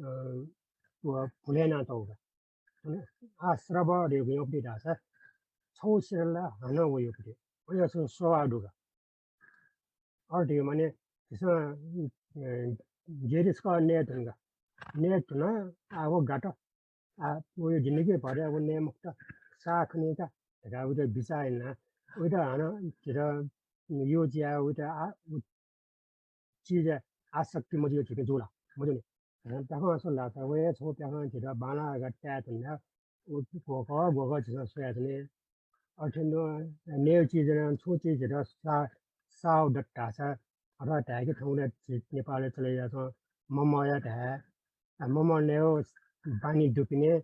अ, व भुले यानातःगु का। अन आश्रव धइगु यंगुपति धाःसा छगू सिरल हानं वइगुपति, वया छगू स्वभाव दु का। अथे धइगु माने झीसं, अ, जेरी छकः नये धुन का। नये धुन, आः व गात। आः व यो जिन्दगी भर व नये मखुत, साः खनी का धकाः वइत बिचाः यानाः वइत हानं झीत योजियाः वइत आ-, उ चिजय् आसक्ति मजुइगु झीके जू ला? मजू नि। अ, प्याखं स्वल धाःसा वया छगू प्याखं झीत बांलाः धकाः ताये धुन ला, व ग्वःगः ग्वःगः झीसं स्वयाच्वने। अथे नं नयेगु चिज नं छुं चिज झीत सा-, साः दत धाःसा, अथवा धाय्‌के थौंकन्हय् झी नेपालय् चले जुयाच्वंगु ममया धाये। अ, मम नयेगु बानी दुपिं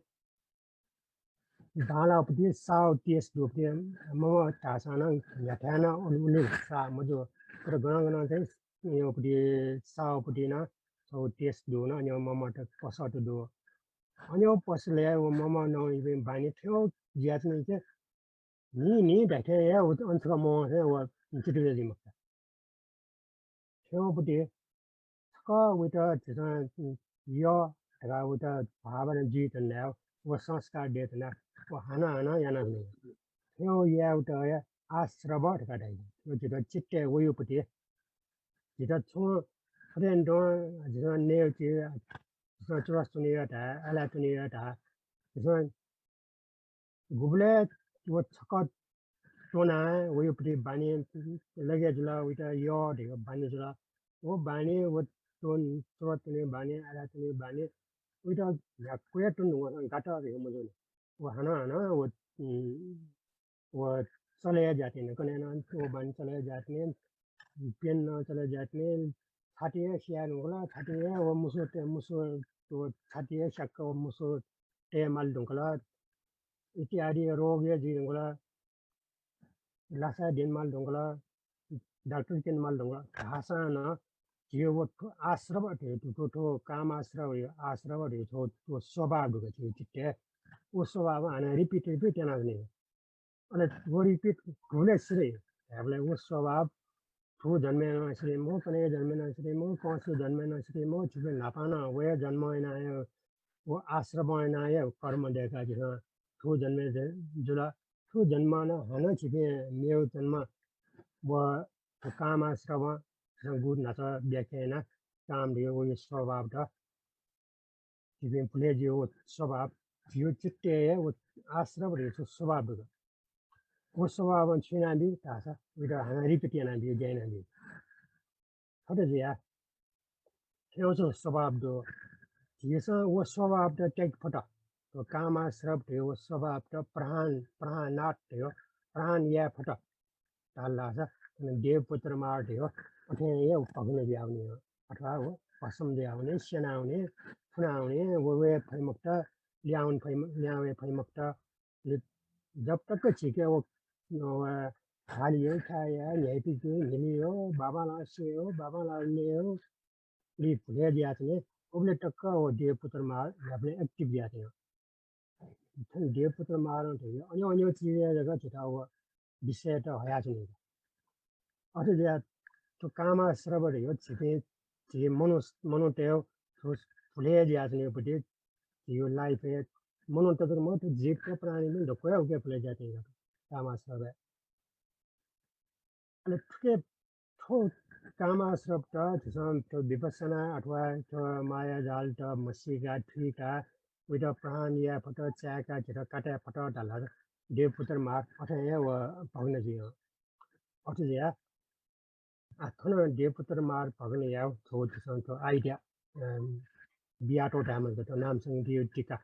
बांलाःगुपति साःगु taste दुगुपति मम धाःसां नं न्ह्याथाय् नं उलि, उलि साः मजू। तर गनं गनं चाहिँ यंगुपति साःगुपति नं छगू taste दु नं, अन ममत पसःत दु। अन पसलय् व मम नं इपिं बानी थ्यंगु जुयाच्वन कि न्हि न्हि धाये थें हे उ-, अन छकः मवंसे व चित्त जुइ मखुत। थ्यंगुपति छकः वइत झीसं यः धकाः वइत भावना जुइ धुन धाये, व संस्कार दये धुन धाये, व हानं हानं याना धुन। थ्यंगु यायेत हे आश्रव धकाः धाइ। थ्व झीत चित्तय् वइगुपति, झीत छुं थथे तुं झीसं नयेगु चिज, झीसं चुरास च्वनेगु धाये, आलाः च्वनेगु धाये, झीसं गुबलय् व छकः च्वना वइगुपति बानी लगे जुल, वइत यः धइगु बानी जुल। व बानी, व च्वने, चुरास च्वनेगु बानी, आलाः च्वनेगु बानी, वइत न्ह्याक्व हे तुं वसं गात धइगु मजू नि। व हानं हानं व, उम्, व चले हे जुयाच्वन, कन्हय् नं व बानी चले हे जुयाच्वन, प्यन्हु नं चले हे जुयाच्वन, छाति हे स्याये धुंकल, छाति हे व मुसु ते-, मुसु, व छाति हे स्याक्क व मुसु तये माल धुंकल इत्यादि रोग हे जुइ धुंकल, लासा द्यने माल धुंकल, डाक्टर क्यने माल धुंकल धाःसां नं झी व थ्व आश्रव धइगु, थ्व, थ्व कामाश्रव धइगु, आश्रव धइगु थ्व, थ्व स्वभाव दु का झीगु चित्तय्। व स्वभाव हानं repeat, repeat याना वने। अले व repeat गुबलय् सिधइ धायेबलय् व स्वभाव थ्व जन्मय् नं सिधे मखु, कन्हय् जन्मय् नं सिधे मखु, कंस जन्मय् नं सिधे मखु, झीपिं न्हापां नं व हे जन्म याना हे, व आश्रमं याना हे कर्म दय्काः झीसं थ्व जन्मय् ज-, जुल। थ्व जन्मं नं हानं झीपिं मेगु जन्म व कामाश्रमं झीसं गुगु न्हाचः व्याख्या याना काम धइगु व स्वभावत झीपिं भुले जुइगु स्वभाव, झीगु चित्तय् हे व आश्रव धइगु स्वभाव दु। व स्वभावं छु यानाबी धाःसा, उइत हानं repeat यानाबी, ज्या यानाबी। थथे जुयाः थ्व स्वभाव दु। झीसं व स्वभावत त्याके फत। व कामाश्रव धइगु व स्वभावत प्रहाण, प्रहाणात धइगु, प्रहाण याये फत धाल धाःसा, अन देवपुत्र मार धइगु अथें हे भग्न जुयावनी हो। अथवा व भस्म जुयावनी, स्यनावनी, फुनावनी, व वये फइ मखुत, लिहां वने फइ म-, लिहां वये फइ मखुत। ले-, जब तक झीके व, व हालियो, खाया, न्ह्याइपिके, न्हिलियो, बाबांलाः स्वयो, बाबांलाः नयो, लि भुले जुयाच्वनी, उबले तक व देवपुत्र मार न्ह्याबलें active जुयाच्वनी। थन देवपुत्र मारं धइगु अन्य, अन्य चिजय् जक झीत व विषयत हयाच्वनी। अथे जुयाः थ्व कामाश्रव धइगु झीपिं, झी मनू, मनूतय् थ्व भुले जुयाच्वनीगु पति झीगु life-य् मनूत जक मखु, थ्व जीव प्राणी नं दक्व हे उके भुले जुयाच्वनीगु कामाश्रवय्। अले थुके थ्व कामाश्रवत झीसं थ्व विपश्यना अथवा थ्व मायाजालत म्हसीका, थुइका, उइत प्रहाण याये फत, चाय्का, झीत काटे फत धाल देवपुत्र मार अथें हे व भग्न जुइ। अथे जुयाः आ, थन देवपुत्र मार भग्न यायेगु थ्व झीसं थ्व idea, अम, बियातःगु धायेमाल का, थ्व नामसंगीतिया टीका,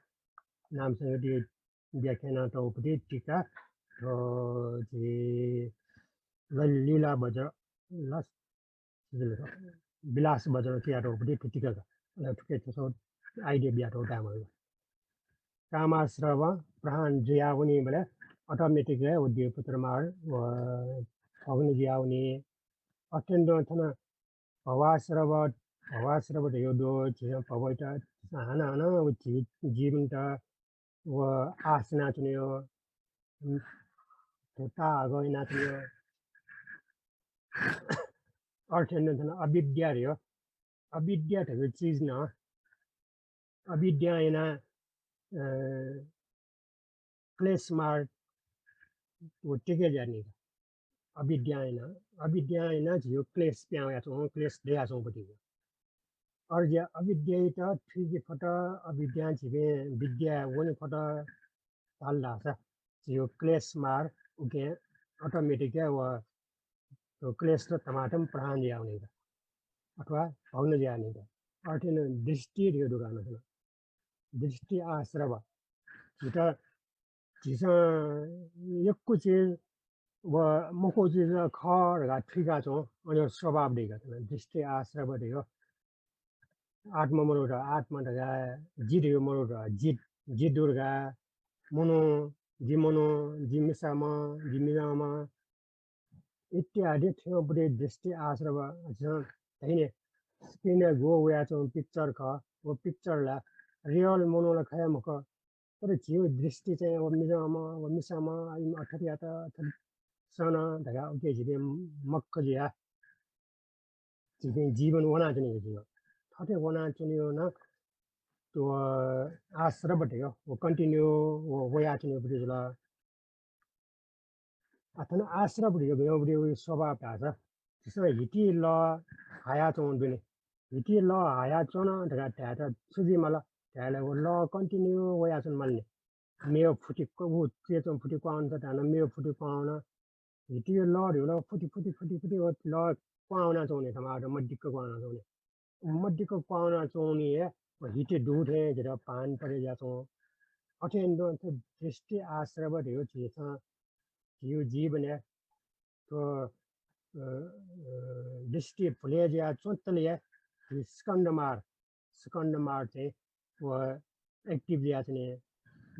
नामसंगीतिया व्याख्या यानातःगु पति टीका, थ्व झी ल-, लीला वज्र, ल-, विलास वज्रं च्वयातःगु पति थ्व टीका का। अले थुके थ्व idea बियातःगु धायेमाल का। कामाश्रवं प्रहाण जुयावनीबलय् automatic हे व देवपुत्र मार व भग्न जुयावनी। अथें तुं थन भवाश्रव, भवाश्रव धयागु दु, झीसं भवइत हानं हानं व झी जीवनत व आश यानाच्वनीगु, उम्, थ्व ताःहाकः यानाच्वनीगु। अथें तुं थन अविद्या धयागु, अविद्या धयागु चिज नं अविद्यां यानाः, अ, क्लेश मार व तिके ज्या नि का। अविद्यां यानाः, अविद्यां यानाः झीगु क्लेश पिहां वयाच्वं, क्लेश दयाच्वं पति। अथे जुयाः अविद्यायात थुइके फत, अविद्यां झीपिं विद्याय् वने फत धाल धाःसा झीगु क्लेश मार उके automatic हे व थ्व क्लेशत तमातम प्रहाण जुयावनी का, अथवा भग्न जुयावनी का। अथें तुं दृष्टि धयागु दु का थन। दृष्टि आश्रव। झीत, झीसं यक्व चिज व मखु चिज खः धकाः थुइकाच्वं, अन स्वभाव दु का थन। दृष्टि आश्रव धयागु आत्मा मरु धकाः, आत्मा धकाः, जि धयागु मरु धकाः, जि, जि दु धकाः, मनू, जि मनू, जि मिसाम्ह, जि मिजंम्ह, इत्यादि थ्यंपति दृष्टि आश्रव। झीसं धाइ नि, screen-य् ग्व वयाच्वंगु picture खः, व picture ला real मनू ला खः हे मखु। तर झीगु दृष्टि चाहिँ व मिजंम्ह, व मिसाम्ह, अथेयात, अथे सन धकाः उके झीपिं मक्क जुयाः झीपिं जीवन वनाच्वनीगु जुइ। थथे वनाच्वनीगु नं थ्व आश्रव धयागु व continue व वयाच्वनीगु जुल। आ, थन आश्रव धयागु गय् व स्वभाव धाःसा झीसं हिति लः हायाच्वंगु दु नि। हिति लः हायाच्वन धकाः धायेत छु जुइ माल धायेला व लः continue वयाच्वने माल नि। मेव फुति क-, व चय्च्वं फुति क्वाः वनेत धाःसा मेव फुति क्वाः वन। हितिया लः धयागु ला फुति, फुति, फुति, फुति व लः क्वाः वनाच्वंगु नि, थमाद मदिक्क क्वाः वनाच्वंगु नि। मदिक्क क्वाः वनाच्वंगु नि हे व हिति दु थें झीत भान परे जुयाच्वं। अथें तुं थ्व दृष्टि आश्रव धयागु झीसं झीगु जीवनय् थ्व, अ, अ, दृष्टि भुले जुयाच्वंतले हे झी स्कन्ध मार, स्कन्ध मार चाहिँ व active जुयाच्वनी।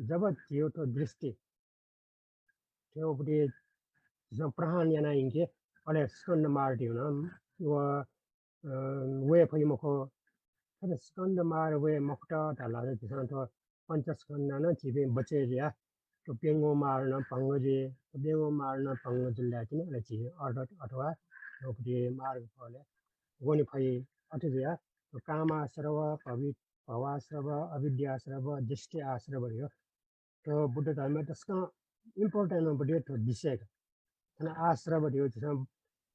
जब झीगु थ्व दृष्टि थ्यंपति झीसं प्रहाण याना यंके, अले स्कन्ध मार धयागु नं व, अ, वये फइ मखु। अले स्कन्ध मार वये मखुत धाःसा झीसं थ्व पञ्चस्कन्ध नं झीपिं बचय् जुयाः थ्व प्यंगू मार नं भंग जुइ, थ्व प्यंगू मार नं भंग जुल धाःसा अले झी अर्हत अथवा थ्व पति मार्ग फले वने फइ। अथे जुया थ्व कामास्रव, भवि-, भवास्रव, अविद्यास्रव, दृष्टि आस्रव धयो थ्व बुद्ध धर्म तसकं important पति थ्व विषय का। थन आस्रव धयो झीसं,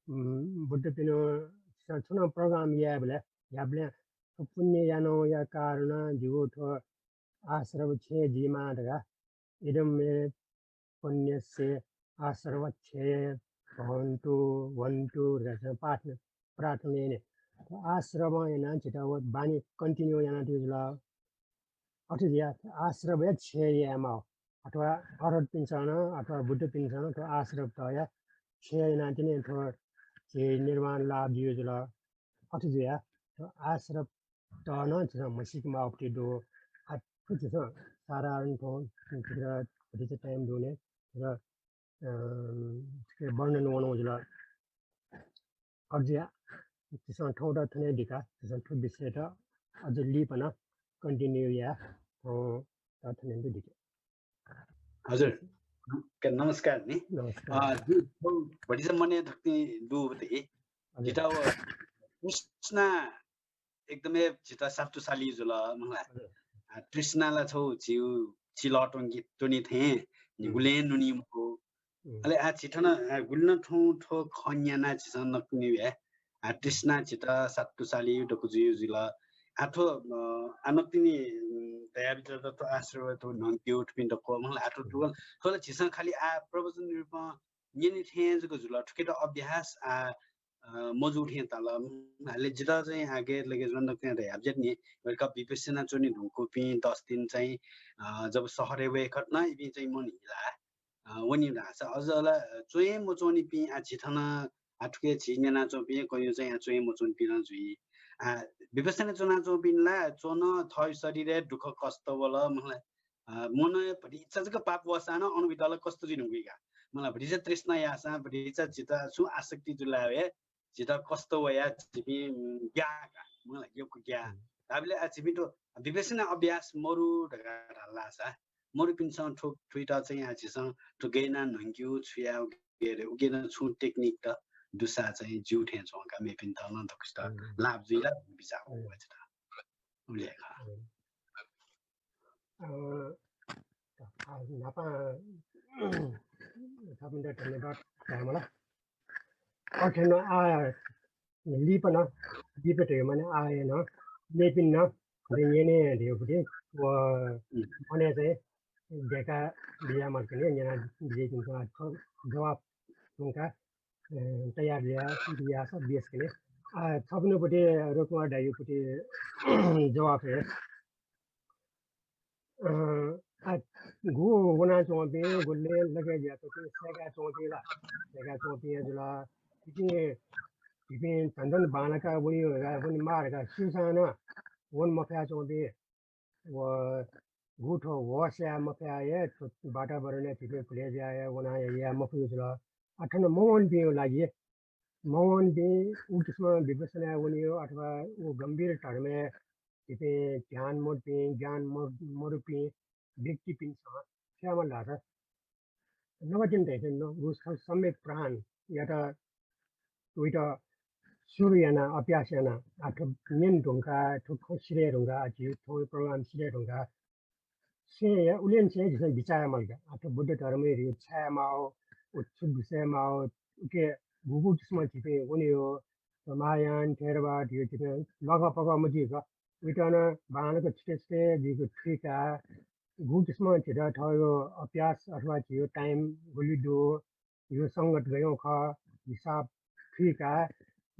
उम्, बुद्धपिं झीसं छुं program यायेबलय् याबलय् थ्व पुण्य यानंया कारण जिगु थ्व आस्रव क्षय जुइमा धका, इदं मे पुण्यस्य आस्रवक्षये भवन्तु, भवन्तु धकाः प्रार्थना, प्रार्थना याने। आस्रवं यानाः झीत व बानी continue यानातुइ जुल। अथे जुया आस्रवया क्षय यायेमाः, अथवा अरहतपिन्सं नं, अथवा बुद्धपिन्सं नं थ्व आस्रवतया क्षय यानातिनि थ्व झी निर्वाण लाभ जुइ जुल। अथे जुया थ्व आस्रवत नं झीसं म्हसीकेमाःगु पति दु। आ, थ्व झीसं साधारण थ्व भित्र भतिचा time दुने र, अ, थुके वर्णन वनागु जुल। अझ या, झीसं थौं त थने दिका, झीसं थ्व विषयत अझ लिपा नं continue या, अ, त थने दु दिके। हजुर। के नमस्कार नि। नमस्कार। अ, जि, जि भतिचा मनय् धक्ति दु बते। हजुर। झीत व तृष्णा एकदमै झीत सात्तुशाली जुल, मला। हजुर। आ, तृष्णा ला छौ झीउ चिलः त्वंकि-, त्वनी थें, नि हजुर। गुलें नुनी मखु। उम्। अले आ झी थन, आ, गुलिनं थौं थ्व खँ न्यना झीसं नकतिनि हे, आ, तृष्णा झीत सात्तुशाली दकु जुइ जुल। आ थ्व, अ, आ नकतिनि, उम्, दया बिचार त थ्व आस्रव थ्व न्हंक्यु थुपिं दक्व, मला। आ थ्व, थ्व, थ्व ला झीसं खालि आ प्रवचन रूपं न्यने थें जक जुल। थुकेत अभ्यास आ अ, मजू थें ताल। हाले जितः चाहिँ आगे लगे जुन दक्वं धया बिज्यात नि, वय्‌कः विपश्यना च्वने धुंकूपिं दस दिन चाहिँ, अ, जब शहरय् वय्‌कत नं इपिं चाहिँ मन हिला, अ, वनी धाःसा अझ ला च्वय् मच्वनीपिं आ झी थन आ थुके झी न्यनाच्वंपिं कन्हय् चाहिँ आ च्वय् मच्वनीपिं नं जुइ। आ, विपश्यना च्वनाच्वंपिं ला च्वन थःगु शरीरय् दुःख कष्ट वल, मला। अ, मनय् भतिचा जक पाप वःसां नं अन वइत ला कष्ट जुइ धुंकूगु का। मला भतिचा तृष्णा याःसां भतिचा झीत छुं आसक्ति जुल हे झीत कष्ट वया झीपिं, उम्, ग्याः का। मला यक्व ग्याः। हम्म। धाबले आ झीपिं थ्व विपश्यना अभ्यास मरु धकाः धाल धाःसा मरुपिन्सं थ्व, थुइत चाहिँ आ झीसं थ्व गय् याना न्हंक्यु छु याये उके रे, उके नं छुं technique त दुसा चाहिँ ज्यू थें च्वं का, मेपिन्त नं दक्वसित हम्म। लाभ जुइ ला बिचाः हम्म। वःगु झीत। उलि हे खः। हम्म। अ, आ, न्हापां थःपिन्त धन्यवाद धायेमाल। अथे नं आ लिपा नं, लिपा धइगु माने आ हे नं मेपिं नं थथे न्यने धइगु पति व मनय् चाहिँ देका बिज्यायेमाल कि न्यना बिज्याइपिन्सं आ थ्व जवाफ धुंकाः अ, तयार जुया, जुयासा बेस कने। आ, थःपिनिगु पति रुकुमार दाइगु पति जवाफ हे। अ, आ, गु वनाच्वंपिं, गुलिं लगे जुयाच्वंपिं, सय्‌काच्वंपिं ला, सय्‌काच्वंपिं हे जुल। इपिं, इपिं झन झन बांलाक वनी, वनेमाः धकाः स्यूसां नं वन मफयाच्वंपिं, व गु थ्व होश याये मफया हे थ्व वातावरणय् झीपिं भुले जुया हे वना हे याये मफु जुल। आ, थन मवंपिं लागि, मवंपिं उ किसिमं विपश्यनाय् वनीगु अथवा उ गम्भीर धर्मय् झीपिं ध्यान मदुपिं, ज्ञान मदु-, मदुपिं व्यक्तिपिन्सं छु यायेमाल धाःसा नकतिनि धइथें नं गु स-, सम्यक प्रहानयात वइत सुरु याना, अभ्यास याना, आ, थ्व न्यने धुंकाः, थ्व खँ सिधये धुंकाः, आ, झी थ्व program सिधये धुंकाः, से या, उलेन से झीसं बिचाः यायेमाल का। आ, थ्व बुद्ध धर्मय् झी छु यायेमाः, उ छु बिचाः यायेमाः, उके गुगु किसिमं झीपिं वनीगु, महायान, थेरवाद, यो झीपिं लगपगः मजुइक, उइत नं बांलाक छुटे छुटे जुइक थुइकाः, गु किसिमं झीत थःगु अभ्यास अथवा झीगु time गुलि दु, झीगु संगत गय् खः, हिसाब थुइकाः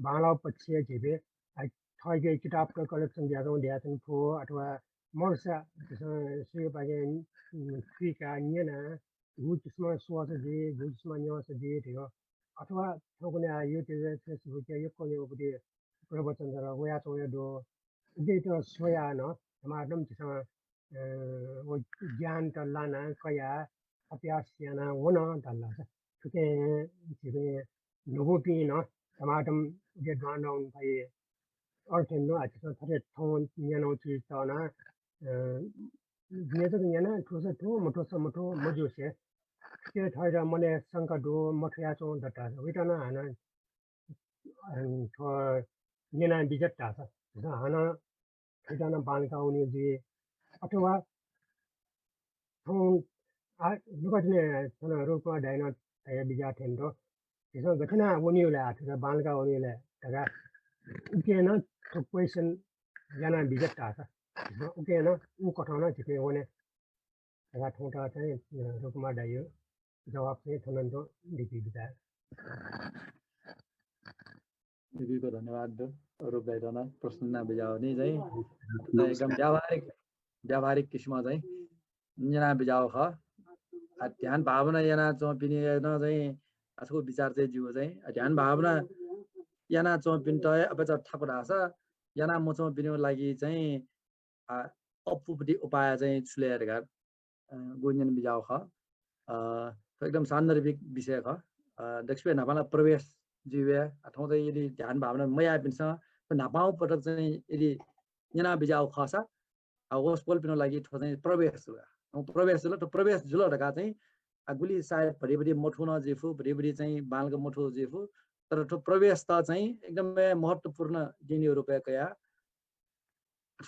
बांलाःगु पक्षय् झीपिं, आ, थःके किताब collection जुयाच्वंगु दयाच्वने फु अथवा मरुसा झीसं सुयापाखें, उम्, थुइकाः न्यनाः गु किसिमं स्वःसा जुइ, गु किसिमं न्यंसा जुइ धइगु अथवा थौंकन्हय् आ YouTube, Facebook या यक्व यक्व पति प्रवचन तर वयाच्वंगु दु। उकियात स्वयाः नं धमाधम झीसं, अ, व ज्ञानत लाना कयाः अभ्यास याना वन धाल धाःसा थुकिं झीपिं न्हूपिं नं धमाधम उके दुहां दं फइ। अथे नं आ झीसं थथे थौं न्यनागु चिज तना, अ, न्यंतक न्यना, थुसा थु, मथुसा मथु मजुसे, थुके थःत मनय् शंका दु, मथुयाच्वं दत धाःसा उइत नं हानं अं, थ्व न्यना बिज्यात धाःसा, झीसं हानं थुइत नं बांलाका वने जुइ, अथवा थौं आ, लुखा थन रुपा दाइनं धया बिज्यात थें दु। झीसं गथे याना वने ला, थुइत बांलाका वने ला धकाः उके नं थ्व question याना बिज्यात धाःसा, झीसं उके नं उ कथं नं झीके वने धकाः थौंत चाहिँ, अ, रुपा दाइया जवाफ चाहिँ थन दु, लिपि बिदा। लिपिको धन्यवाद दु। रुपा दाइनं प्रश्न याना बिज्याःगु नि चाहिँ, एकदम व्यावहारिक, व्यावहारिक किसिमं चाहिँ न्यना बिज्याःगु खः। आ, ध्यान भावना यानाच्वंपिनि नं चाहिँ आ, छगू विचार चाहिँ जिगु चाहिँ, आ, ध्यान भावना यानाच्वंपिन्त हे अपेक्षा थाकु धाःसा, याना मच्वंपिनिगु लागि चाहिँ, आ, अप्वःपट्टि उपाय चाहिँ छु ले धकाः, अ, गु न्यना बिज्याःगु खः। अ, थ्व एकदम सान्दर्भिक विषय खः। अ, दक्वसिबय् न्हापां ला प्रवेश जुइ वये, आ, थौं चाहिँ यदि ध्यान भावना मयाःपिन्सं थ्व न्हापां पटक चाहिँ यदि न्यना बिज्याःगु खःसा, आ, वसपोलपिनिगु लागि थ्व चाहिँ प्रवेश जुल। थौं प्रवेश जुल, थ्व प्रवेश जुल धकाः चाहिँ, आ, गुलि सायद भतिभति मथू नं जुइ फु, भतिभति चाहिँ बांलाक मथू जुइ फु, तर थ्व प्रवेशत चाहिँ एकदमै महत्त्वपूर्ण दिनया रूपय् कयाः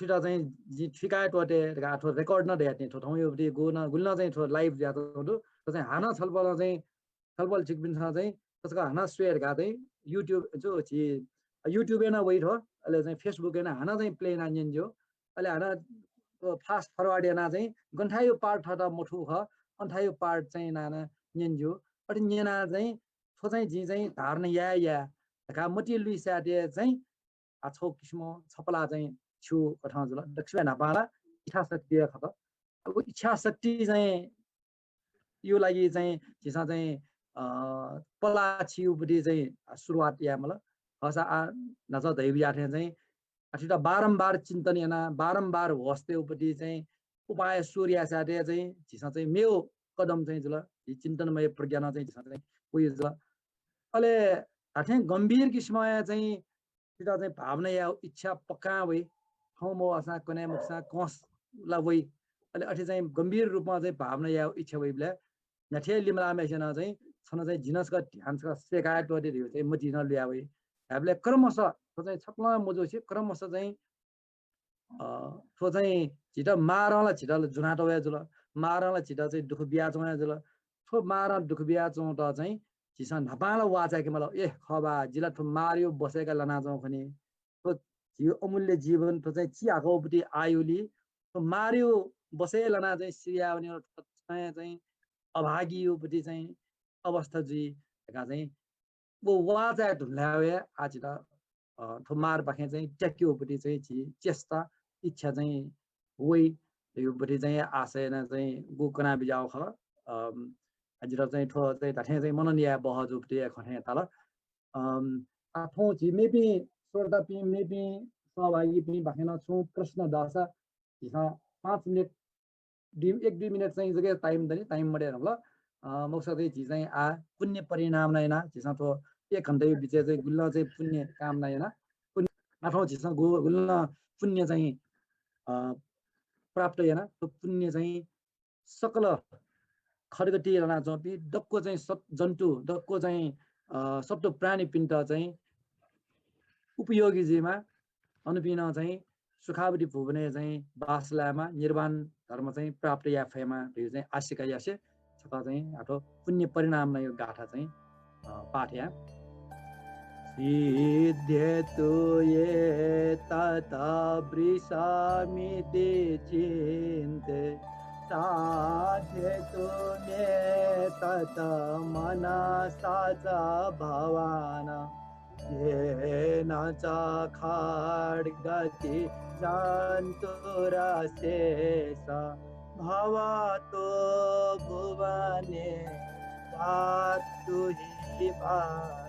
थुइत चाहिँ जिं थुइकाये त्वःते धकाः थ्व record नं दयाच्वनी। थ्व थौंयागु पति गु नं, गुलि नं चाहिँ थ्व live जुयाच्वंगु दु। थ्व चाहिँ हानं छलपोलं चाहिँ, छलपोल छिकपिन्सं चाहिँ थ्व छकः हानं स्वये धकाः चाहिँ YouTube, जो झी YouTube-य् नं वइ थ्व, अले चाहिँ Facebook-य् नं हानं चाहिँ play यानाः न्यने ज्यू। अले हानं थ्व fast forward यानाः चाहिँ गन थाय्‌यागु part थःत मथू खः, अन थाय्‌यागु part चाहिँ नाना न्यने ज्यू। अथे न्यनाः चाहिँ थ्व चाहिँ जिं चाहिँ धारणा याये या धकाः मतिइ लुइसायेत चाहिँ आ, छगू किसिमं छपला चाहिँ छिगु कथं जुल। दक्वसिबय् न्हापां ला इच्छाशक्ति हे खः। अब इच्छाशक्ति चाहिँ यो लागि चाहिँ झीसं चाहिँ, अ, पला छिगु पति चाहिँ सुरुवात याये माल। खःसा आ, न्हाचः धयाबिज्याःथें चाहिँ आ, थुइत बारम्बार चिन्तन यानाः बारम्बार होश तयेगु पति चाहिँ उपाय सुरु यायेसायेत चाहिँ झीसं चाहिँ मेगु कदम चाहिँ जुल। झी चिन्तनमय प्रज्ञा नं चाहिँ झीसं चाहिँ वइ जुल। अले धात्थें गम्भीर किसिमं चाहिँ थुइत चाहिँ भावना यायेगु इच्छा पक्कां वइ। थौं मवःसां, कन्हय् मखुसां कंस ला वइ। अले अथे चाहिँ गम्भीर रूपं चाहिँ भावना यायेगु इच्छा वइबलय् न्ह्याथे लिमलाःम्हय्‌सिनं चाहिँ छन्त चाहिँ जिं नं छकः ध्यान छकः सय्‌काये त्वःते धइगु चाहिँ मतिइ नं लुया वइ। धायेबलय् क्रमशः थ्व चाहिँ छकलं मजूसे क्रमशः चाहिँ, अ, थ्व चाहिँ झीत मारं ला झीत ला जुनातः वया जुल, मारं ला झीत चाहिँ दुःख बियाच्वं वया जुल। थ्व मारं दुःख बियाच्वंत चाहिँ झीसं न्हापां ला वाःचाय्‌के माल, ए खः बा, जि ला थ्व मारया बसय् का लानाच्वं खनी। थ्व झीगु अमूल्य जीवन, थ्व चाहिँ चिहाकःगु पति आयुलि थ्व मारया बसय् लानाः चाहिँ सिरिया वनेगु थ्व छाय् चाहिँ अभागीया पति चाहिँ अवस्था जुइ धकाः चाहिँ व वाःचाये धुंलाः वया आः झीत, अ, थ्व मारपाखें चाहिँ त्याकेगु पति चाहिँ झी चेष्टा, इच्छा चाहिँ वइ धइगु पति चाहिँ आशा यानाः चाहिँ गु कना बिज्याःगु खः। अम, आ, जितः चाहिँ थ्व चाहिँ धात्थें चाहिँ मनन याये बहःजूगु पति खँ थें ताल। अम, आ, थौं झी मेपिं श्रोतापिं, मेपिं सहभागीपिं बाखें नं छुं प्रश्न दःसा झीसं पाँच मिनेट, दुई, एक दुई मिनेट चाहिँ जक time दनि, time मदये धुंकल। अ, मखुसा चाहिँ झी चाहिँ आ पुण्य परिणाम नं याना, झीसं थ्व एक घण्टाया बिचय् चाहिँ गुलि नं चाहिँ पुण्य काम नं याना। पुण्य, आ, थौं झीसं गु-, गुलि नं पुण्य चाहिँ, अ, प्राप्त याना, थ्व पुण्य चाहिँ सकल खड्गति लानाच्वंपिं दक्व चाहिँ सत्-, जन्तु, दक्व चाहिँ, अ, सत्त्व प्राणीपिन्त चाहिँ उपयोगी जुइमा, अनपिं नं चाहिँ सुखावती भुवनय् चाहिँ बास लायेमा, निर्वाण धर्म चाहिँ प्राप्त याये फयेमा धइगु चाहिँ आशिका यासे छकः चाहिँ आ थ्व पुण्य परिणामया गाथा चाहिँ, अ, पाठ या। सिद्ध्यतु एतत् वृषामिति चिन्ते, साध्यतु मे तत् मनसा च भवान। येन च खड्गति जन्तुरशेष भवतो भुवने धातु हि भास।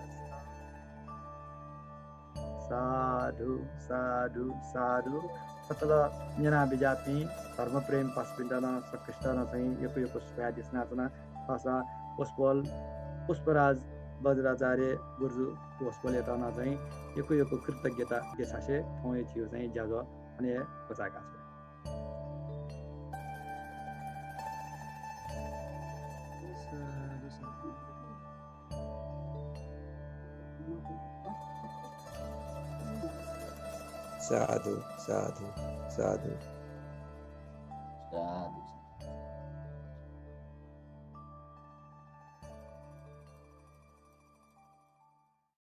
साधु, साधु, साधु। सकल न्यना बिज्यापिं धर्मप्रेमी पासापिन्त नं सकसित नं चाहिँ यक्व यक्व सुभाय् देछानाच्वना। खःसा वसपोल पुष्पराज वज्राचार्य गुरुजु वसपोलयात नं चाहिँ यक्व यक्व कृतज्ञता देछासे थौंया झीगु चाहिँ ज्याझ्वः अन हे क्वचाय्का छ्वये। साधु, साधु। साधु, साधु, साधु। साधु।